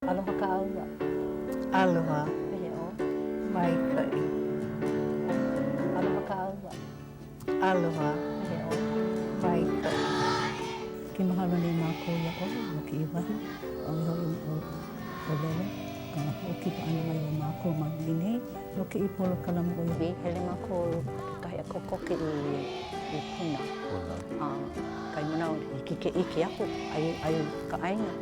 Aloha kāua. Aloha. Pehea ʻoe? Maikaʻi. Aloha kāua. Aloha. Pehea ʻoe? Maikaʻi. Ke mahalo nei mākou iā ʻoe no kēia wahi, ʻo ia hoʻi ʻo ʻōlelo, ka hoʻokipa ʻana mai iā mākou ma ʻaneʻi nei no kēia polokalamu ʻo ia. Hele mākou kekahi a kokoke i i Puna. Puna. A kahi manawa hiki ke ʻike aku, ai ai ka ʻāina.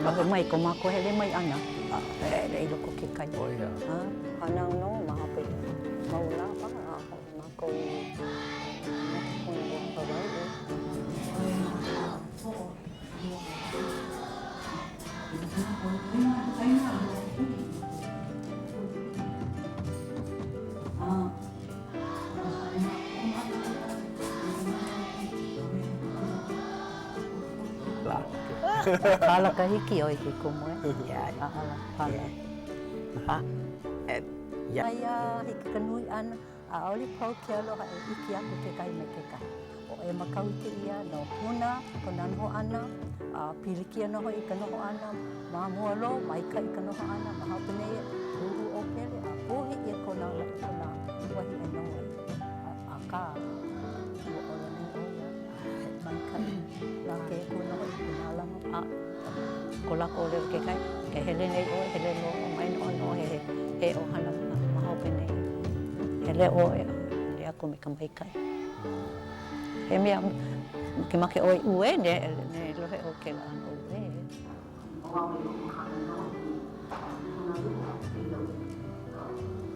Lohe mai ko mākou hele mai ʻana, a hele i loko o ke kai. ʻO ia. A hānau nō ma hope mau lā paha a hoʻi mākou i mokupuni ʻo Hawaiʻi. Hala ka hiki ʻoe ke kumu e. Hala, hala. Aia hiki ka nui ʻana, ʻaʻole pau ke aloha e ʻike aku kekahi me kekahi. ʻO Emma Kauhi kēia no Puna, kona noho ʻana, a pilikia nō hoʻi ka noho ʻana ma mua loa, maikaʻi ka noho ʻana ma hope nei, huhū ʻo Pele a puhi ʻia kona kona wahi e noho ai. Akā, ua ola nei ʻo ia, a he maikaʻi na ke Akua nō hoʻi i mālama a ko lākou ʻōlelo kekahi, ke hele nei ʻoe, hele loa, mai noʻonoʻo he he ʻohana ma hope nei. Hele ʻoe a hele aku me ka maikaʻi. He mea, makemake ʻoe uē, ne lohe ʻoe kēlā ʻano uē. ʻO au e hoʻohana nō i Punaluʻu i loʻi ka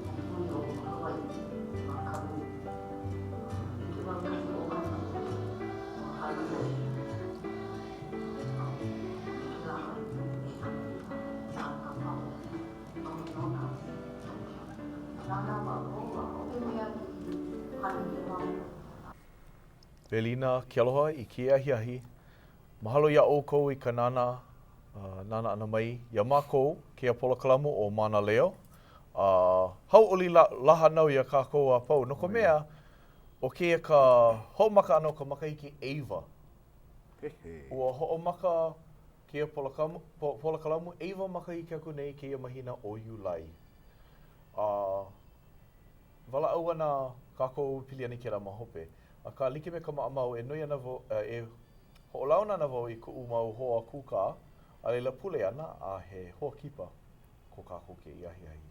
mokupuni o Hawaiʻi ma Kaʻū. ʻIke wau kahi ʻohana ua haʻiloi a me kēlā hale e hana ʻia nā papa noho nona. Nānā wau, oh, ʻaʻohe mea i hana ʻia ma mua. Welina ke aloha i kēia ahiahi. Mahalo iā ʻoukou i ka nānā nānā ʻana mai iā mākou kēia polokalamu ʻo Mānaleo. A hauʻoli lā hānau iā kākou a pau no ka mea, ʻo kēia ka hoʻomaka ʻana o ka makahiki ʻeiwa. Ua hoʻomaka kēia polokalamu ʻeiwa makahiki aku nei kēia mahina ʻo Iulai. A walaʻau ana kākou pili ana i kēlā ma hope. Akā, like me ka maʻamau, e noi ana wau, e hoʻolauna ana wau i kuʻu mau hoa kūkā, a laila pule ana, a he hoa kipa ko kākou kēia ahiahi.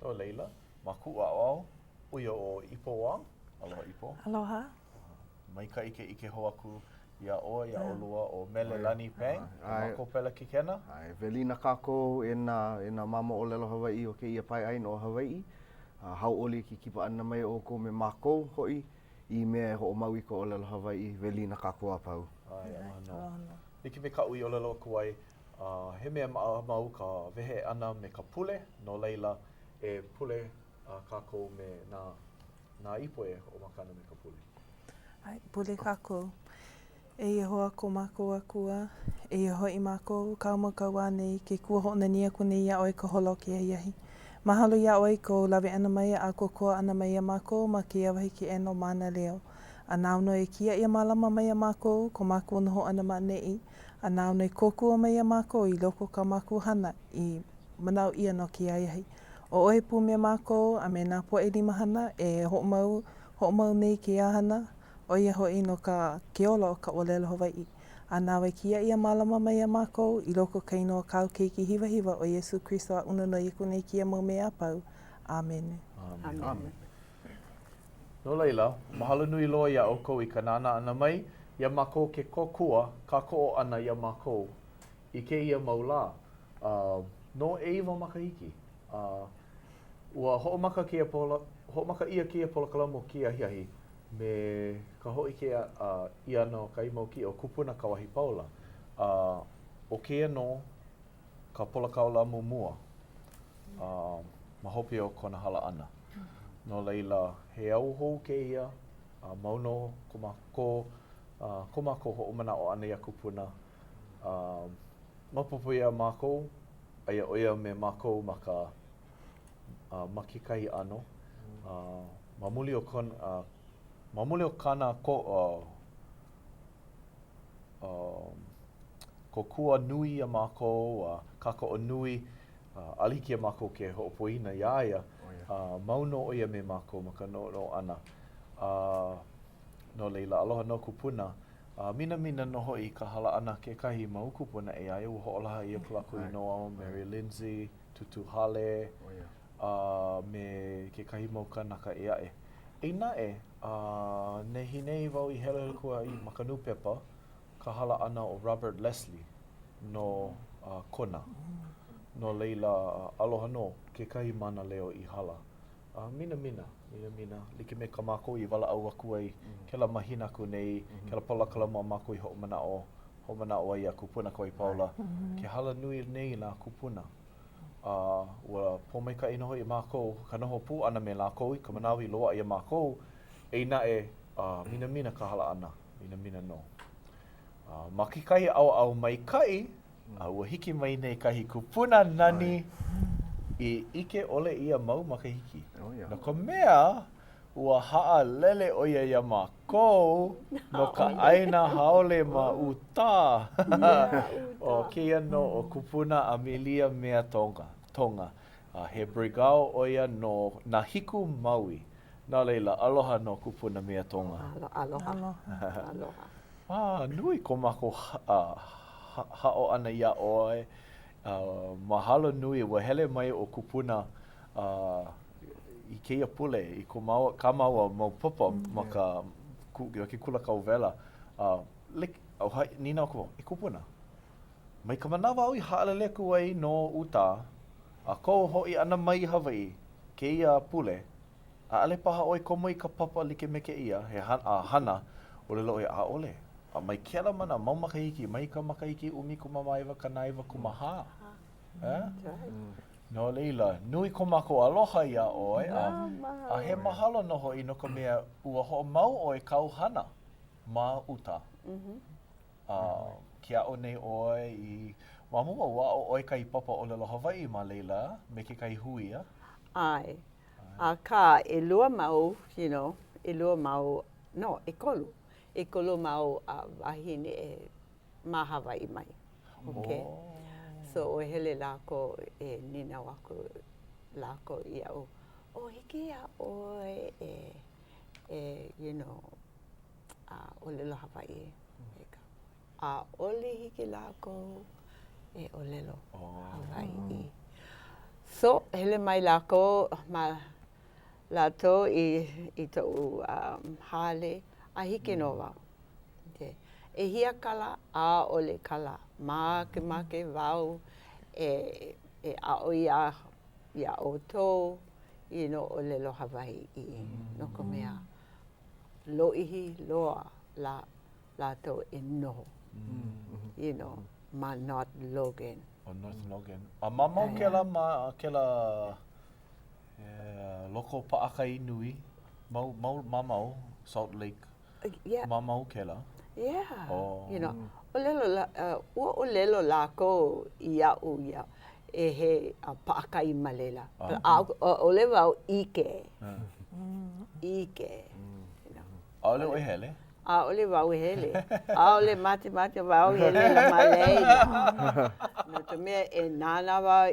No laila, ma kuʻu ʻaoʻao, ʻo ia ʻo Ipo Wong. Aloha, Ipo. Aloha. Maikaʻi ke ʻike hou aku iā ʻoe, iā ʻolua ʻo Mele Lani Pang, ko mākou pelekikena. ʻAe, welina kākou e nā, e nā mamo ʻōlelo Hawaiʻi o kēia pae ʻāina o Hawaiʻi. A hauʻoli ke kipa ʻana mai o ʻoukou me mākou hoʻi i mea e hoʻomau i ka ʻōlelo Hawaiʻi, welina kākou a pau. ʻAe, aloha nō. Like me kaʻu i ʻōlelo aku ai, he mea maʻamau ka wehe ʻana me ka pule, no laila, e pule kākou me nā, nā ipo e hoʻomaka ana me ka pule. ʻAe, pule kākou. E Iēhova ko mākou Akua, eia hoʻi mākou, kāu mau kauā nei, ke kua hoʻonani aku nei iā ʻoe ka hola o ke ahiahi. Mahalo iā ʻoe i kou lawe ʻana mai a kōkua ʻana mai iā mākou ma kēia wahi keʻena o Mānaleo. A nāu nō e kiaʻi a mālama mai iā mākou, ko mākou noho ʻana ma ʻaneʻi, a nāu nō e kōkua mai iā mākou i loko o kā mākou hana i manaʻo ʻia no kēia ahiahi. ʻO ʻoe pū me mākou a me nā poʻe limahana e hoʻomau, hoʻomau nei kēia hana, ʻo ia hoʻi no ka ke ola o ka ʻōlelo Hawaiʻi. A nāu e kiaʻi a mālama mai iā mākou i loko o ka inoa o kāu Keiki hiwahiwa ʻo Iesū Kristo aʻu nonoi aku nei kēia mau mea a pau. ʻĀmene. ʻĀmene. No laila, mahalo nui loa iā ʻoukou i ka nānā ʻana mai iā mākou ke kōkua kākoʻo ʻana iā mākou i kēia mau lā a no ʻeiwa makahiki. A ua hoʻomaka kēia pola, hoʻomaka ʻia kēia polokalamu kēia ahiahi me ka hōʻike ʻia ʻana o kahi mau kiʻi o Kupuna Kauahipaula. A ʻo kēia nō ka polokalamu mua a ma hope o kona hala ʻana. No laila, he au hou kēia, a mau nō ko mākou, ko mākou hoʻomanaʻo ʻana iā Kupuna. A maopopo iā mākou, aia ʻo ia me mākou ma ka, ma kekahi ʻano, a ma muli o kona, ma muli o kāna ko, uh, uh,. kōkua nui iā mākou a kākoʻo nui, ʻaʻole hiki iā mākou ke hoʻopoina iā ia, a mau nō ʻo ia me mākou ma ka noʻonoʻo ʻana. A no laila, aloha nō kupuna. A minamina nō hoʻi ka hala ʻana kekahi mau kūpuna ʻē aʻe ua hoʻolaha ʻia ko lākou inoa ʻo Mary Lindsay, Tūtū Hale, a me kekahi mau kānaka ʻē aʻe. Eia naʻe, a nehinei wau i heluhelu aku ai ma ka nūpepa, ka hala ʻana o Robert Leslie no Kona. No laila, aloha nō kekahi mānaleo i hala. A minamina, minamina, like me kā mākou i walaʻau aku ai kēlā mahina aku nei, kēlā polokalamu a mākou i hoʻomanaʻo, hoʻomanaʻo ai iā Kupuna Kauaʻipaula, ke hala nui nei nā kūpuna. A ua pōmaikaʻi nō hoʻi mākou ka noho pū ʻana me lākou i ka manawa i loaʻa iā mākou, eia naʻe, minamina ka hala ʻana. Minamina nō. A ma kekahi ʻaoʻao maikaʻi, a ua hiki mai nei kahi kupuna nani i ʻike ʻole ʻia mau makahiki. No ka mea, ua haʻalele ʻo ia iā mākou no ka ʻāina haole ma Utah. ʻO kēia nō ʻo Kupuna Amelia Meatonga, Tonga. A he Bregao ʻo ia no Nahiku, Maui. No laila, aloha nō Kupuna Meatonga. Aloha. Aloha. A, nui ko mākou haʻo ʻana iā ʻoe. Mahalo nui, ua hele mai ʻo Kupuna i kēia pule i ko māua, kā māua mau papa ma ka, ma ke kula kauwela. A, like, nīnau aku wau, e Kupuna, Mai ka manawa āu i haʻalele aku ai no Utah, a kou hoʻi ʻana mai i Hawaiʻi kēia pule, ʻaʻole paha ʻoe komo i ka papa like me kēia, he hana, ʻōlelo ʻoe, ʻaʻole. A mai kēlā mana, mau makahiki, mai ka makahiki 1994. Eh? No laila, nui ko mākou aloha iā ʻoe, a, a he mahalo nō hoʻi no ka mea ua hoʻomau ʻoe kāu hana ma Utah. A ke aʻo nei ʻoe i, ma mua ua aʻo ʻoe kahi papa ʻōlelo Hawaiʻi ma laila me kekahi hui, a? ʻAe. Akā, ʻelua mau, you know, ʻelua mau, no, ʻekolu, ʻekolu mau wāhine e ma Hawaiʻi mai. Okay. Oh. So, ua hele lākou e nīnau aku lākou iaʻu, oh, hiki iā ʻoe e, e, you know, a ʻōlelo Hawaiʻi. ʻAʻole hiki lākou e ʻōlelo Hawaiʻi. So, hele mai lākou ma lākou i, i toʻu um, hale, a hiki nō wau. Okay. ʻEhia kala? ʻAʻole kala. Makemake wau e, e aʻo iā, iā ʻoukou you know, ʻōlelo Hawaiʻi, no ka mea, lōʻihi loa la, lākou e noho, you know, ma North Logan. ʻO North Logan. A mamao kēlā ma kēlā loko paʻakai nui, mau, mau, mamao, Salt Lake. Yeah. Mamao kēlā. Yeah. Oh. You know, ʻōlelo la, uh, ua ʻōlelo lākou iaʻu ia, e he uh, paʻakai ma laila. Uh -huh. ʻAʻole wau ʻike. Uh. ʻIke. You know. ʻAʻole ʻoe hele? ʻAʻole wau hele. ʻAʻole makemake wau hele ma laila. No ka mea e nānā wau,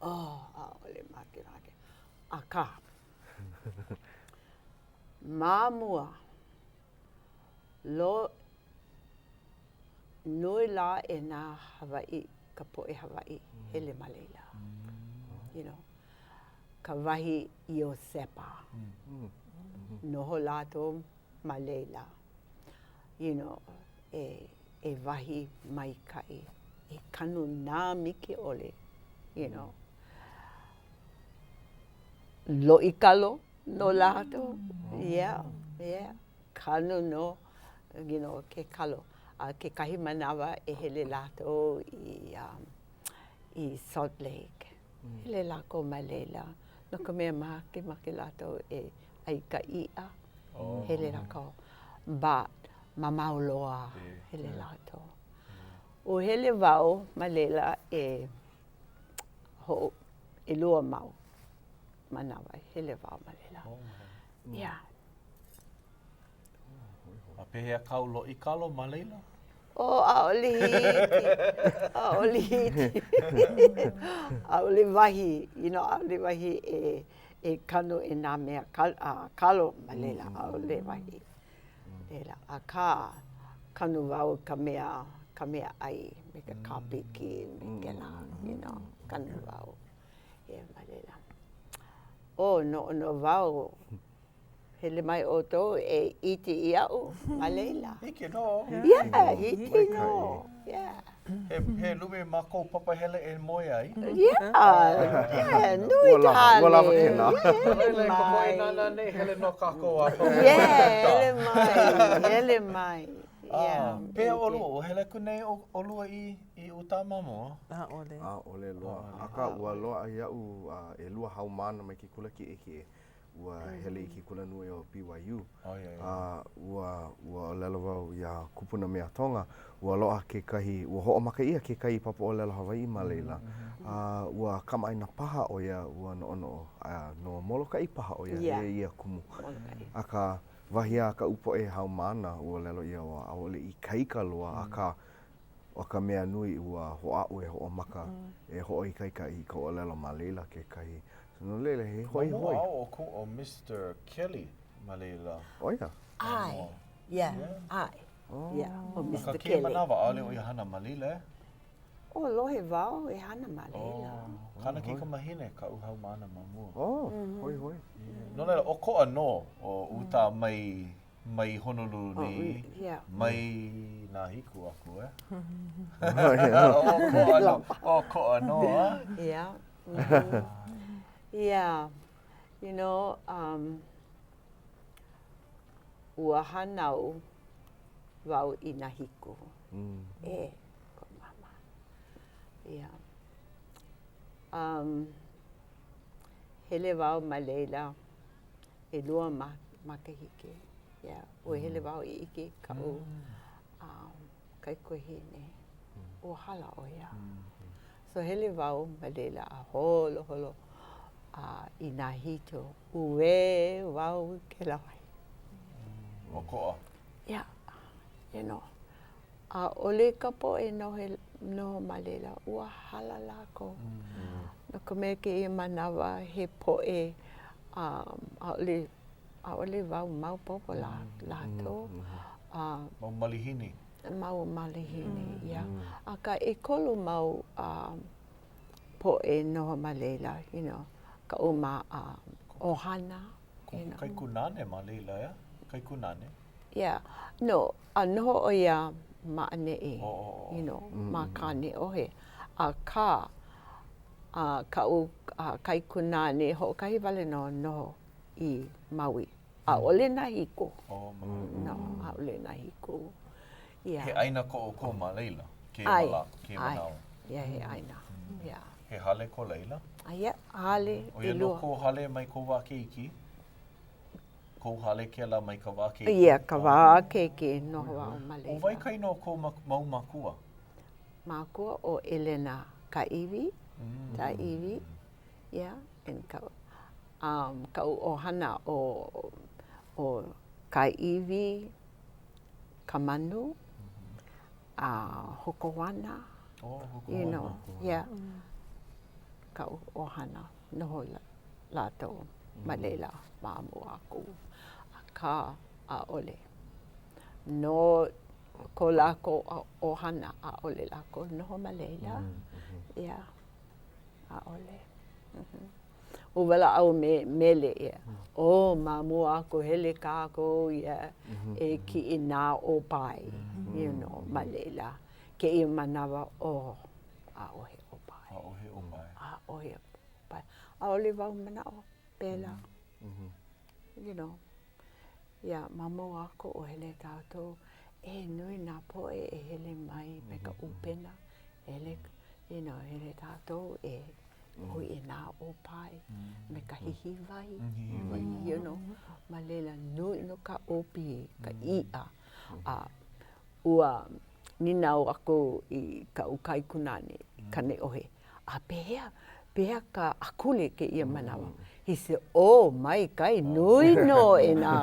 oh, ʻaʻole makemake. Akā, ma mua, lo, nui lā e nā Hawaiʻi, ka poʻe Hawaiʻi hele ma laila. You know, ka wahi Iosepa. Noho lākou ma laila. You know, e, e wahi maikaʻi, e kanu nā like ʻole, you know. Loʻi kalo nō lākou, yeah, yeah. Kanu nō, you know, ke kalo. A kekahi manawa e hele lākou i, um, i Salt Lake. Hele lākou ma laila, no ka mea makemake lākou e ʻai ka iʻa. Oh. Hele lākou. But, mamao loa, hele lākou. Ua hele wau ma laila e hoʻo, ʻelua mau manawa, hele wau ma laila. Oh. Yeah. A pehea kāu loʻi kalo ma laila? Oh, ʻaʻole hiki. ʻAʻole hiki. ʻAʻole wahi, you know, ʻaʻole wahi e, e kanu i nā mea kal, uh, kalo ma laila, ʻaʻole wahi. Laila, akā, kanu wau ka mea, ka mea ʻai me ka kāpiki, me kēlā, you know, kanu wau. Yeah, ma laila. Oh, noʻonoʻo wau, Hele mai ʻoukou e ʻike iaʻu ma laila. Hiki nō. Yeah, hiki nō. Yeah. He, he lumi ma kou papahele e moe ai. Yeah, yeah, nui ka hale. Ua lawa kēlā. No laila, e ka poʻe nānā nei, hele nō kākou a pau. Yeah, hele mai, hele mai. Yeah. Pehea ʻolua, ua hele aku nei ʻolua i, i Utah ma mua? ʻAʻole. ʻAʻole loa. Akā, ua loaʻa iaʻu ʻelua haumāna mai ke kula kiʻekiʻe. ua hele i ke kulanui o BYU. A ua, ua ʻōlelo wau iā Kupuna Meatonga, ua loaʻa kekahi, ua hoʻomaka ʻia kekahi papa ʻōlelo Hawaiʻi ma laila. A ua kamaʻāina paha ʻo ia, ua noʻonoʻo, a no Molokaʻi paha ʻo ia, e ia kumu. Akā, wahi a kaʻu poʻe haumāna, ua ʻōlelo ʻia, ua ʻaʻole ikaika loa, akā, ʻo ka mea nui, ua hoʻāʻo e hoʻomaka, e hoʻoikaika i ka ʻōlelo ma laila kekahi. So no laila, he hoihoi. Ma mua aʻo ʻo ʻo Mister Kelly ma laila. ʻO ia? ʻAe, yeah, ʻae, yeah, ʻo Mister Akā Kelly. kēia manawa, ʻaʻole ʻo ia hana ma laila, e? Oh, lohe wau e hana ma laila. Oh, kāna kaikamahine kaʻu haumāna ma mua. Oh, hoihoi. No laila, ʻokoʻa nō ʻo Utah mai mai Honolulu nei, mai Nāhiku aku, e? ʻOkoʻa nō, ʻokoʻa nō, a? Yeah. Yeah. You know, um, ua hānau wau i Nāhiku. Mm. E, koʻu mama. Yeah. Um, hele wau ma laila. ʻelua makahiki, yeah, ua hele wau i ʻike i kaʻu um, kaikuahine. Ua hala ʻo ia. So hele wau ma laila a holoholo a i Nāhiku. Uē wau i kēlā wahi. ʻOkoʻa. Yeah, you know. ʻAʻole ka poʻe nohe, noho ma laila, ua hala lākou. No ka mea kēia manawa, he poʻe ʻaʻole, ʻaʻole wau maopopo lā, lākou. Mau malihini. Mau malihini, yeah. Akā, ʻekolu mau poʻe noho ma laila, you know, kaʻu ma, ʻohana. Kou kaikunāne ma laila, ʻeā? Kaikunāne? Yeah. No, a noho ʻo ia ma ʻaneʻi, you know, ma Kāneʻohe. Akā, a kaʻu kaikunāne, hoʻokahi wale nō noho i Maui. ʻAʻole Nāhiku. No, ʻaʻole Nāhiku. Yeah. He ʻāina ko ʻoukou ma laila, kēia mala, kēia manawa? Yeah, he ʻāina. Yeah. He hale ko laila? Yeah, hale ʻelua. ʻO ia nō kou hale mai kou wā keiki? Kou hale kēlā mai ka wā keiki? Yeah, ka wā keiki, noho wau ma laila. ʻO wai kai inoa o kou mau mākua? Mākua ʻo Elena Kaʻiwi, Kaʻiwi, yeah, and ka, um, kaʻu ʻohana ʻo, ʻo Kaʻiwi Kamanu, a Hokoana, Oh, Hokoana. You know, yeah, kaʻu ʻohana noho lākou ma laila ma mua aku, akā ʻaʻole. No ko lākou ʻohana, ʻaʻole lākou noho ma laila, yeah, ʻaʻole. Ua walaʻau me mele ia, oh ma mua aku hele kākou yeah, e kiʻi nā ʻōpae, you know, ma laila. Kēia manawa, oh, ʻaʻohe ʻōpae. ʻAʻohe ʻōpae. ʻAʻohe ʻōpae. ʻAʻole wau manaʻo pēlā, you know. Yeah, ma mua aku o hele kākou, e nui nā poʻe e hele mai me ka ʻupena, hele, you know, hele kākou e ʻoi i nā ʻōpae me ka hīhīwai, you know, ma laila nui nō ka ʻōpihi, ka iʻa, a ua nīnau aku i kaʻu kaikunāne, Kaneʻohe, a pehea? Pehea ka akule kēia manawa? He said, oh, maikaʻi, nui nō e nā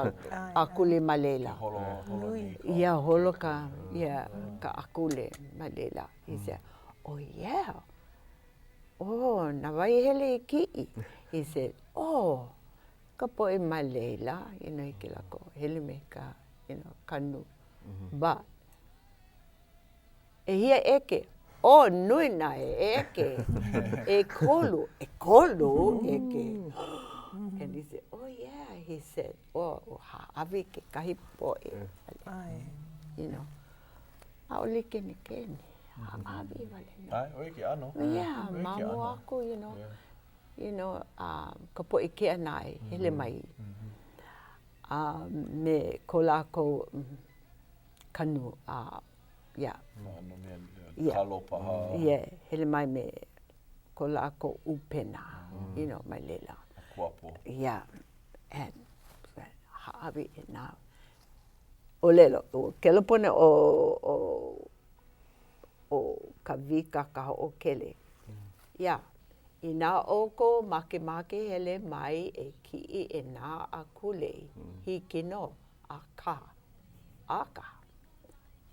akule ma laila. Holo, holo nei ka. Yeah, holo ka, yeah, ka akule ma laila. He said, oh yeah, oh, na wai hele e kiʻi? He said, oh, ka poʻe ma laila, you know, hiki lākou, hele me ka, you know, kanu. But, ʻEhia ʻeke? Oh, nui nā ʻeke. ʻEkolu, ʻekolu ʻeke. And he said, oh yeah, he said, oh, ua hāʻawi kekahi poʻe. You know, ʻaʻole kenikeni, hāʻawi wale nō. ʻAe, ʻo ia ke ʻano. Yeah, ma mua aku, you know, you know, ka poʻe Keʻanae, hele mai a me ko lākou kanu a yeah. No mea, yeah. kalo paha. Yeah, hele mai me ko lākou ʻupena, mm. you know, mai laila. Kuapo. Yeah, and hāʻawi i nā ʻōlelo. Kelepona ʻo, ʻo, ʻo Kawika Kahoʻokele. Mm. Yeah. Inā ʻoukou makemake hele mai e kiʻi i nā akule, mm. hiki nō, akā, akā,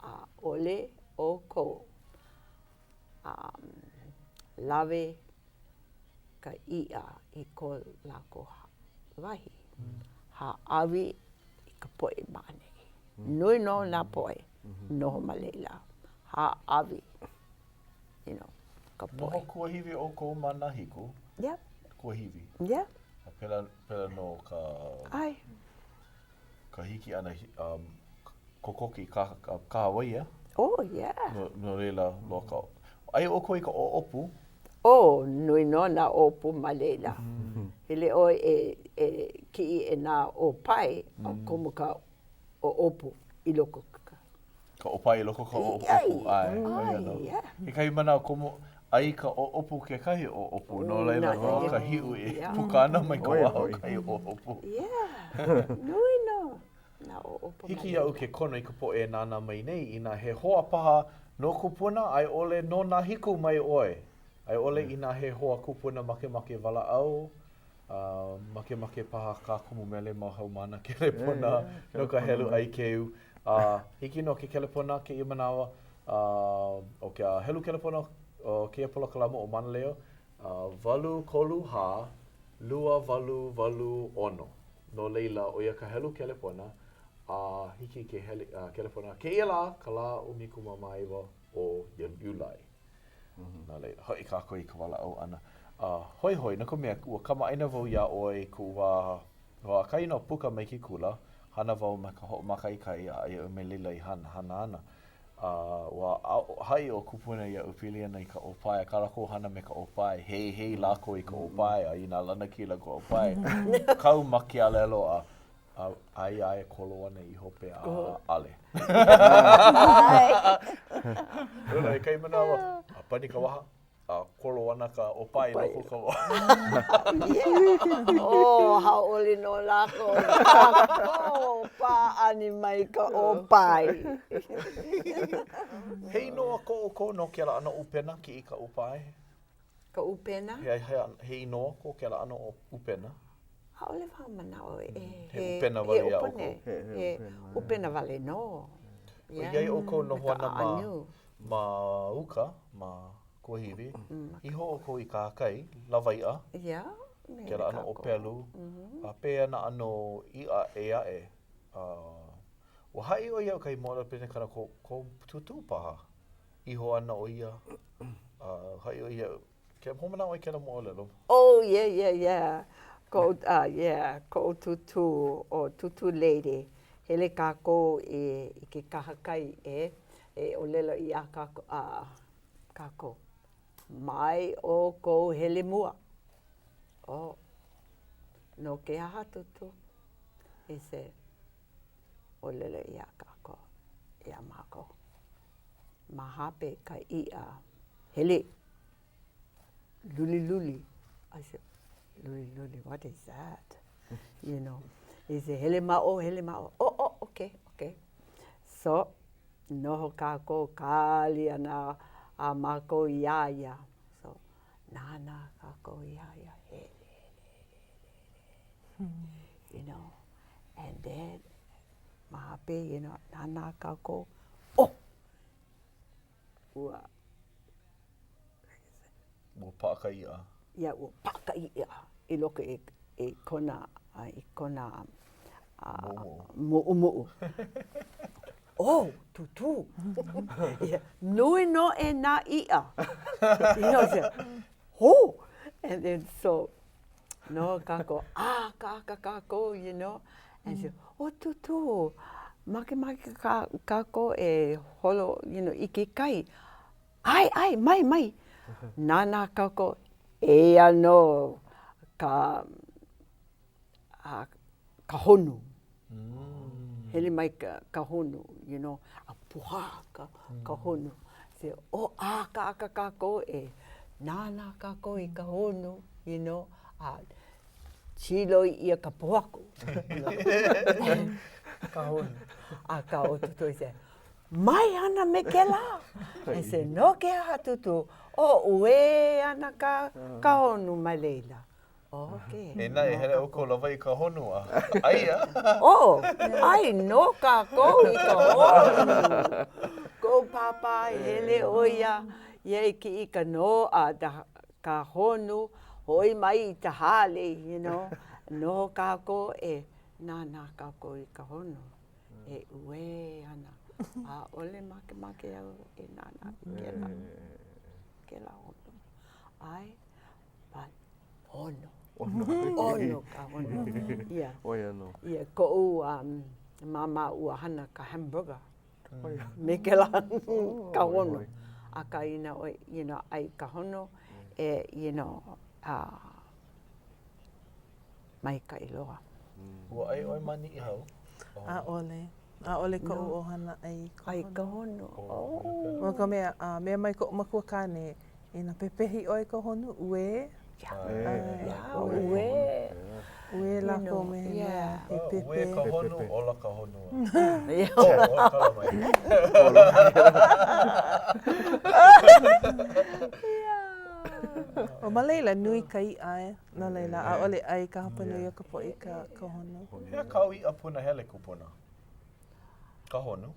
ʻaʻole ʻoukou um, lawe ka iʻa i ko lākou wahi. Hāʻawi i ka poʻe ma ʻaneʻi. Nui nō nā poʻe noho ma laila. Hāʻawi, you know, ka poʻe. Noho kuahiwi ʻoukou ma Nahiku? Yeah. Kuahiwi? Yeah. A pēlā, pēlā nō ka... ʻAe. Ka hiki ʻana um, kokoke i ka, ka, kahawai, yeah? Oh, yeah. No, no laila, loa ka... ʻAi ʻoukou i ka ʻoʻopu? Oh, nui nō nā ʻōpū ma laila. Mm -hmm. Hele ʻoe e, e kiʻi i nā ʻōpae, mm. a komo ka ʻoʻopu i loko ka... Ka ʻōpae i loko ka ʻoʻopu, ʻae, ʻo ia nō. Kekahi manawa komo, ʻai ka ʻoʻopu kekahi ʻoʻopu, no laila loa ka hiʻu e puka ana mai ka waha o kahi ʻoʻopu. Nui nō nā ʻoʻopu ma Hiki iaʻu ke kono i ka poʻe e nānā mai nei, inā he hoa paha no kupuna a i ʻole no Nahiku mai ʻoe, a i ʻole inā he hoa kupuna makemake walaʻau, A makemake paha kā kumu mele mau haumāna kelepona no ka helu ʻaikeu. A hiki nō ke kelepona kēia manawa, a ʻo ka helu kelepona o kēia polokalamu ʻo Mānaleo, 8 3 4 2 8 8 6. No laila, ʻo ia ka helu kelepona, a hiki ke hele, kelepona kēia lā, ka lā 19 o Iulai. No laila, hoʻi kākou i ka walaʻau ʻana. A hoihoi, no ka mea, ua kamaʻāina wau iā ʻoe i koʻu wā, wā ʻakahi nō puka mai ke kula, hana wau ma ka hoʻomākaʻikaʻi a aia mai laila i hana, hana ana. A ua haʻi ʻo kupuna iaʻu pili ana i ka ʻōpae, kā lākou hana me ka ʻōpae, heihei lākou i ka ʻōpae, a inā lanakila ka ʻōpae, kau ma ke alelo a A aia e kolo ana i hope a ʻale. No laila, i kahi manawa, a pani ka waha, a kolo ana ka ʻōpae i loko o ka waha. Oh, hauʻoli nō lākou. Kākou pāʻani mai ka ʻōpae. He inoa ko ʻoukou no kēlā ʻano ʻupena kiʻi ka ʻōpae? Ka ʻupena? He, he, he inoa ko kēlā ʻano ʻupena? ʻAʻole wau manaʻo e he ʻupena wale iā ʻoukou. He ʻupena wale nō. ʻOiai ʻoukou noho ana ma, ma uka, ma kuahiwi, iho ʻoukou i kahakai, lawaiʻa, Yeah. kēlā ʻano ʻōpelu, a pehea nā ʻano iʻa ʻē aʻe. Ua haʻi ʻoe iaʻu kahi moʻolelo penikana ko, kou tūtū paha. Iho ana ʻo ia, a haʻi ʻoe iaʻu, Ke hoʻomanaʻo i kēlā moʻolelo. Oh, yeah, yeah, yeah. Koʻu, uh, yeah, koʻu tūtū, ʻo Tūtū Lady. Hele kākou i, i ke kahakai, e, e ʻōlelo iā kākou, uh, kākou, mai ʻoukou hele mua. Oh, no ke aha, Tūtū? He said, ʻōlelo iā kākou, iā mākou. Ma hope ka iʻa hele luliluli. I said, luliluli, what is that? You know, he said, hele ma ʻō, hele ma ʻō. Oh, oh, okay, okay. So, noho kākou kali ana a mākou iā ia. So, Nānā kākou iā ia, hele, hele, hele, hele, hele, you know, and then, ma hope, you know, nānā kākou, oh! Ua, Ua paʻa ka iʻa. Yeah, ua paʻa ka iʻa i loko i, i kona, i kona muʻumuʻu. Oh, Tūtū! Yeah, nui nō e nā iʻa. You know, say, oh! And then so, no kākou, ʻākaʻaka kākou, you know, and say, oh, Tūtū, makemake kākou e holo, you know, i ke kai. ʻAe, ʻae, mai, mai. Nānā kākou, eia nō ka, a, ka honu. Hele mai ka, ka honu, you know, a pohā ka, ka honu. Say, oh, ʻākaʻaka kākou e nānā kākou i ka honu, you know, a kīloi ʻia ka pōhaku. ka honu. Akā ʻo Tūtū i say, Mai hana me kēlā. I said, no ke aha Tūtū? Oh, uē ana ka, ka honu ma laila. Okay. Inā e hele ʻoukou lawe i ka honu a ʻai a. Oh, ʻai nō kākou i ka honu. Koʻu pāpā i hele ʻo ia, ia i kiʻi ka no, a ka honu, hoʻi mai i ka hale, you know. Noho kākou e nānā kākou i ka honu. E uē ana. ʻAʻole makemake au e nānā i kēlā, kēlā honu. ʻAe, but ʻono. ʻOno ka honu. Yeah. ʻO ia nō. Yeah, koʻu um, māmā ua hana ka hamburger me kēlā ka honu. Akā inā ʻoe, you know, ʻai ka honu, e, you know, uh, maikaʻi loa. Ua ʻai ʻoe ma Niʻihau? ʻAʻole. ʻAʻole koʻu ʻohana ʻai i ka ʻAi ka honu. Oh. No ka mea, a mea mai koʻu makuakāne, inā pepehi ʻoe i ka honu, uē. Yeah, uē. Uē lākou me he mea he pepe. Uē ka honu, ola ka honua. Oh, kala mai. Oh, ma laila, nui ka iʻa e. No laila, ʻaʻole ʻai ka hapanui o ka poʻe i ka, ka honu. He aha kāu iʻa punahele kupuna? Ka honu?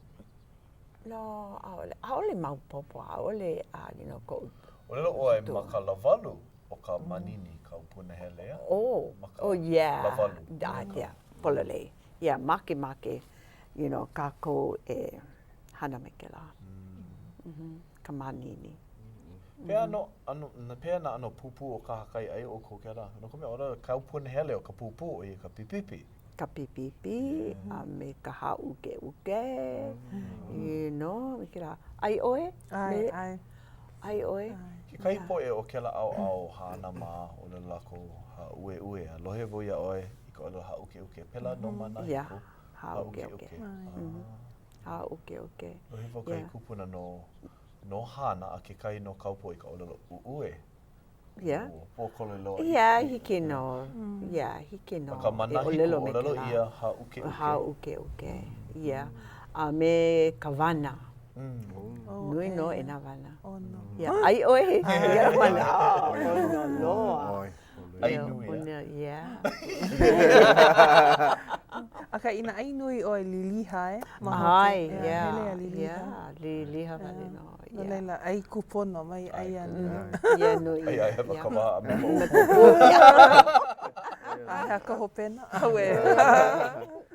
No, ʻaʻole, ʻaʻole maopopo, ʻaʻole, uh, you know, koʻu. ʻŌlelo ʻoe ma ka lāwalu o ka manini kāu punahele, a? Oh, Ma ka oh yeah. lāwalu. Da, yeah, pololei. Yeah, makemake, you know, kākou e hana me kēlā. Mm -hmm. Ka manini. Pehea no, ʻano, pehea nā ʻano pūpū o kahakai ʻai ʻoukou kēlā? No ka mea, ʻo kāu punahele o ka pūpū, ʻo ia ka pipipi. Ka pipipi, a me ka hāʻukeʻuke, you know, me kēlā. ʻAi ʻoe? ʻAe, ʻae. ʻAi ʻoe? Kekahi poʻe o kēlā ʻaoʻao Hāna mā, ʻōlelo lākou hāʻueʻue, a lohe wau iā ʻoe i ka ʻōlelo hāʻukeʻuke. Pēlā nō ma Nahiku? Yeah, hāʻukeʻuke. Hāʻukeʻuke. Lohe wau kahi kupuna no No Hāna a kekahi no Kaupō i ka ʻōlelo ʻuʻue. Yeah. Ua pōkole loa. Yeah, hiki nō. Yeah, hiki nō. Akā ma Nahiku, ʻōlelo ʻia hāʻukeʻuke. Hāʻukeʻuke, yeah. A me ka wana. Nui nō e nā wana. ʻOno. Yeah, ʻai ʻoe? Yeah, wana. ʻOno loa. ʻAi nui, a? Yeah. Akā, inā ʻai nui ʻoe, liliha e. ʻAe, yeah. Hele a liliha. Yeah, liliha wale nō. No laila, ʻai kūpono, mai ʻai a nui. Yeah, nui. ʻAi a hewa ka waha a me ka ʻōpū. A he aha ka hopena? Auē.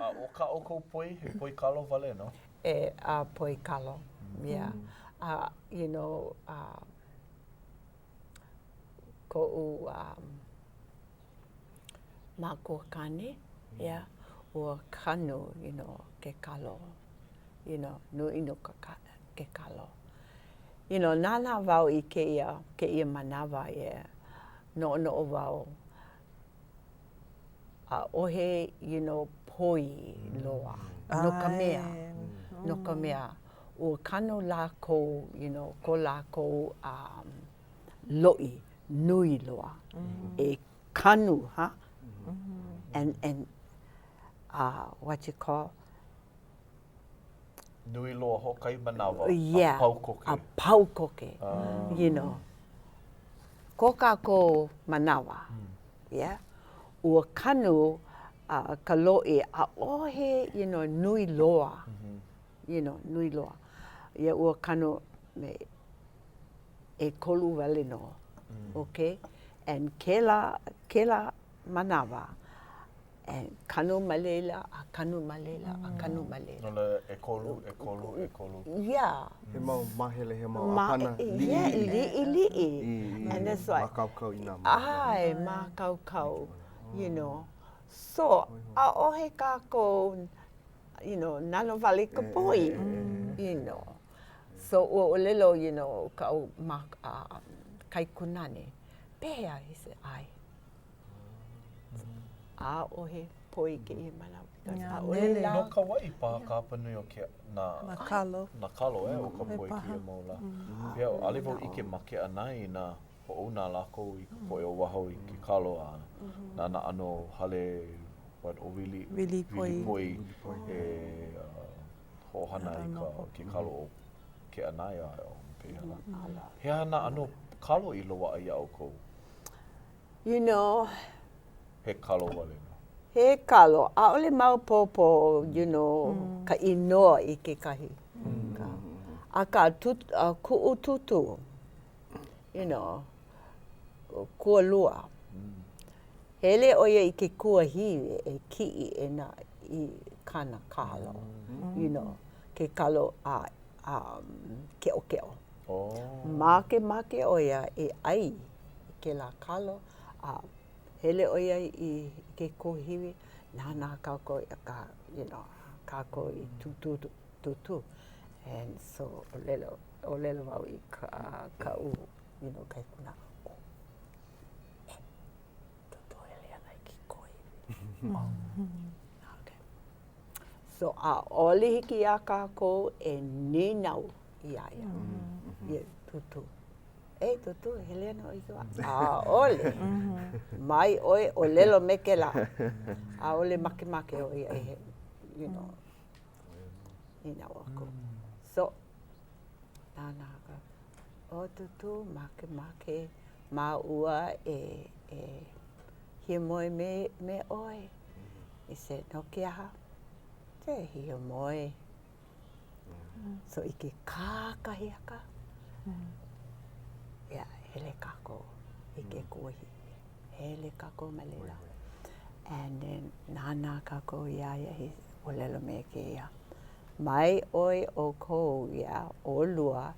A ʻo kā ʻoukou poi, he poi kalo wale nō? E, a poi kalo, yeah. A, you know, uh, koʻu um, makuakāne, yeah, ua kanu, you know, ke kalo, you know, nui nō ka, ke kalo. You know, nānā wau i kēia, kēia manawa, yeah, noʻonoʻo wau, ʻaʻohe, you know, poi loa, no ka mea, no ka mea, ua kanu lākou, you know, ko lākou um, loʻi nui loa e kanu, huh? And, and, uh, what you call? Nui loa hoʻokahi manawa yeah, a pau koke. A pau koke, you know. Ko kākou manawa, yeah, ua kanu ka loʻi, ʻaʻohe, you know, nui loa, you know, nui loa. Yeah, ua kanu me ʻekolu wale nō, okay? And kēlā, kēlā manawa, and kanu ma laila, a kanu ma laila, a kanu ma laila. No laila, ʻekolu, ʻekolu, ʻekolu. Yeah. He mau māhele, he mau ʻāpana liʻiliʻi. Yeah, liʻiliʻi. And that's why. Mākaukau i nā māhele. ʻAe, mākaukau, you know. So, ʻaʻohe kākou, you know, nalowale ka poi, you know. So, ua ʻōlelo, you know, kaʻu kaikunāne, pehea? He said, ʻae. ʻAʻohe poi kēia manawa because ʻaʻole lā. No Kauaʻi paha ka hapanui o ke, nā, Nā kalo. Nā kalo, eh, o ka poi kēia mau lā. Yeah, ʻaʻole wau ʻike ma Keʻanae inā hoʻouna lākou i ka poʻe o waho i ke kalo a na nā ʻano hale what, ʻo wili, Wili poi. wili poi e hoʻohana i ka, ke kalo o Keʻanae a pehea lā. He aha nā ʻano kalo i loaʻa iā ʻoukou? You know. He kalo wale nō. He kalo. ʻAʻole maopopo, you know, ka inoa i kekahi. Akā, kuʻu tūtū, you know, kualua. Hele ʻo ia i ke kuahiwi e kiʻi e nā i kāna kalo, you know, ke kalo a keʻokeʻo. Makemake ʻo ia e ʻai i kēlā kalo, a hele ʻo ia i ke kuahiwi, nānā kākou i ka, you know, kākou i tūtū, tūtū. And so, ʻōlelo, ʻōlelo wau i ka, kaʻu, you know, kaikunāne, oh, e, tūtū hele ana i ke kuahiwi. Okay. So, ʻaʻole hiki iā kākou e nīnau iā ia, iā Tūtū. E Tūtū, hele ana ʻoe i ke waʻa. ʻAʻole. Mai ʻoe ʻōlelo me kēlā. ʻAʻole makemake ʻo ia e, you know, nīnau aku. So, nānā aku, ʻo Tūtū, makemake māua e, e hiamoe me, me ʻoe. He said, no ke aha? E hiamoe. So i ke kakahiaka, yeah, hele kākou i ke kuahiwi. Hele kākou ma laila. And then nānā kākou iā ia, he ʻōlelo me kēia, mai ʻoe ʻoukou, yeah, ʻolua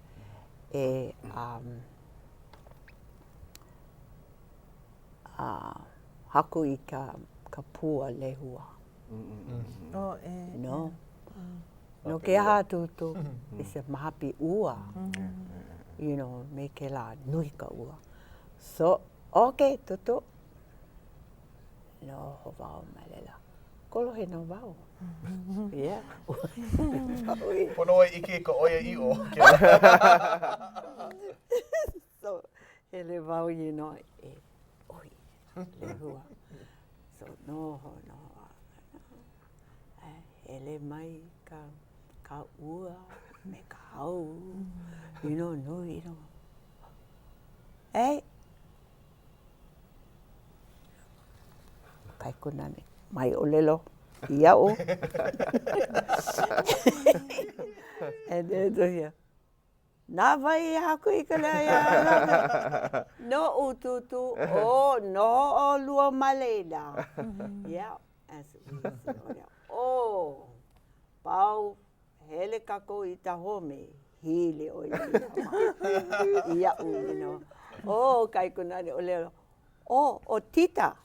e um, uh, haku i ka, ka pua lehua. Oh, e. No. No ke aha tūtū, it's a mahapi ua. You know, me kēlā nui ka ua. So, okay, tūtū. Noho wau ma laila. Kolohe nō wau. Yeah. Pono ʻoe ʻike i ka ʻoiaʻiʻo. So, hele wau, you know, e ʻohi lehua. So, noho, noho. A hele mai ka, ka ua me ka hau, you know, nui, you know. Hey! Kaikunane, mai ʻōlelo iaʻu. And then, yeah. Na wai i haku i ka leo iā Noʻu tūtū, oh, noho ʻolua ma laila. Yeah. Oh, pau, hele kākou i ka home, hili ʻo ia iaʻu, you know. Oh, kaikunane ʻōlelo, Oh, ʻo Tita.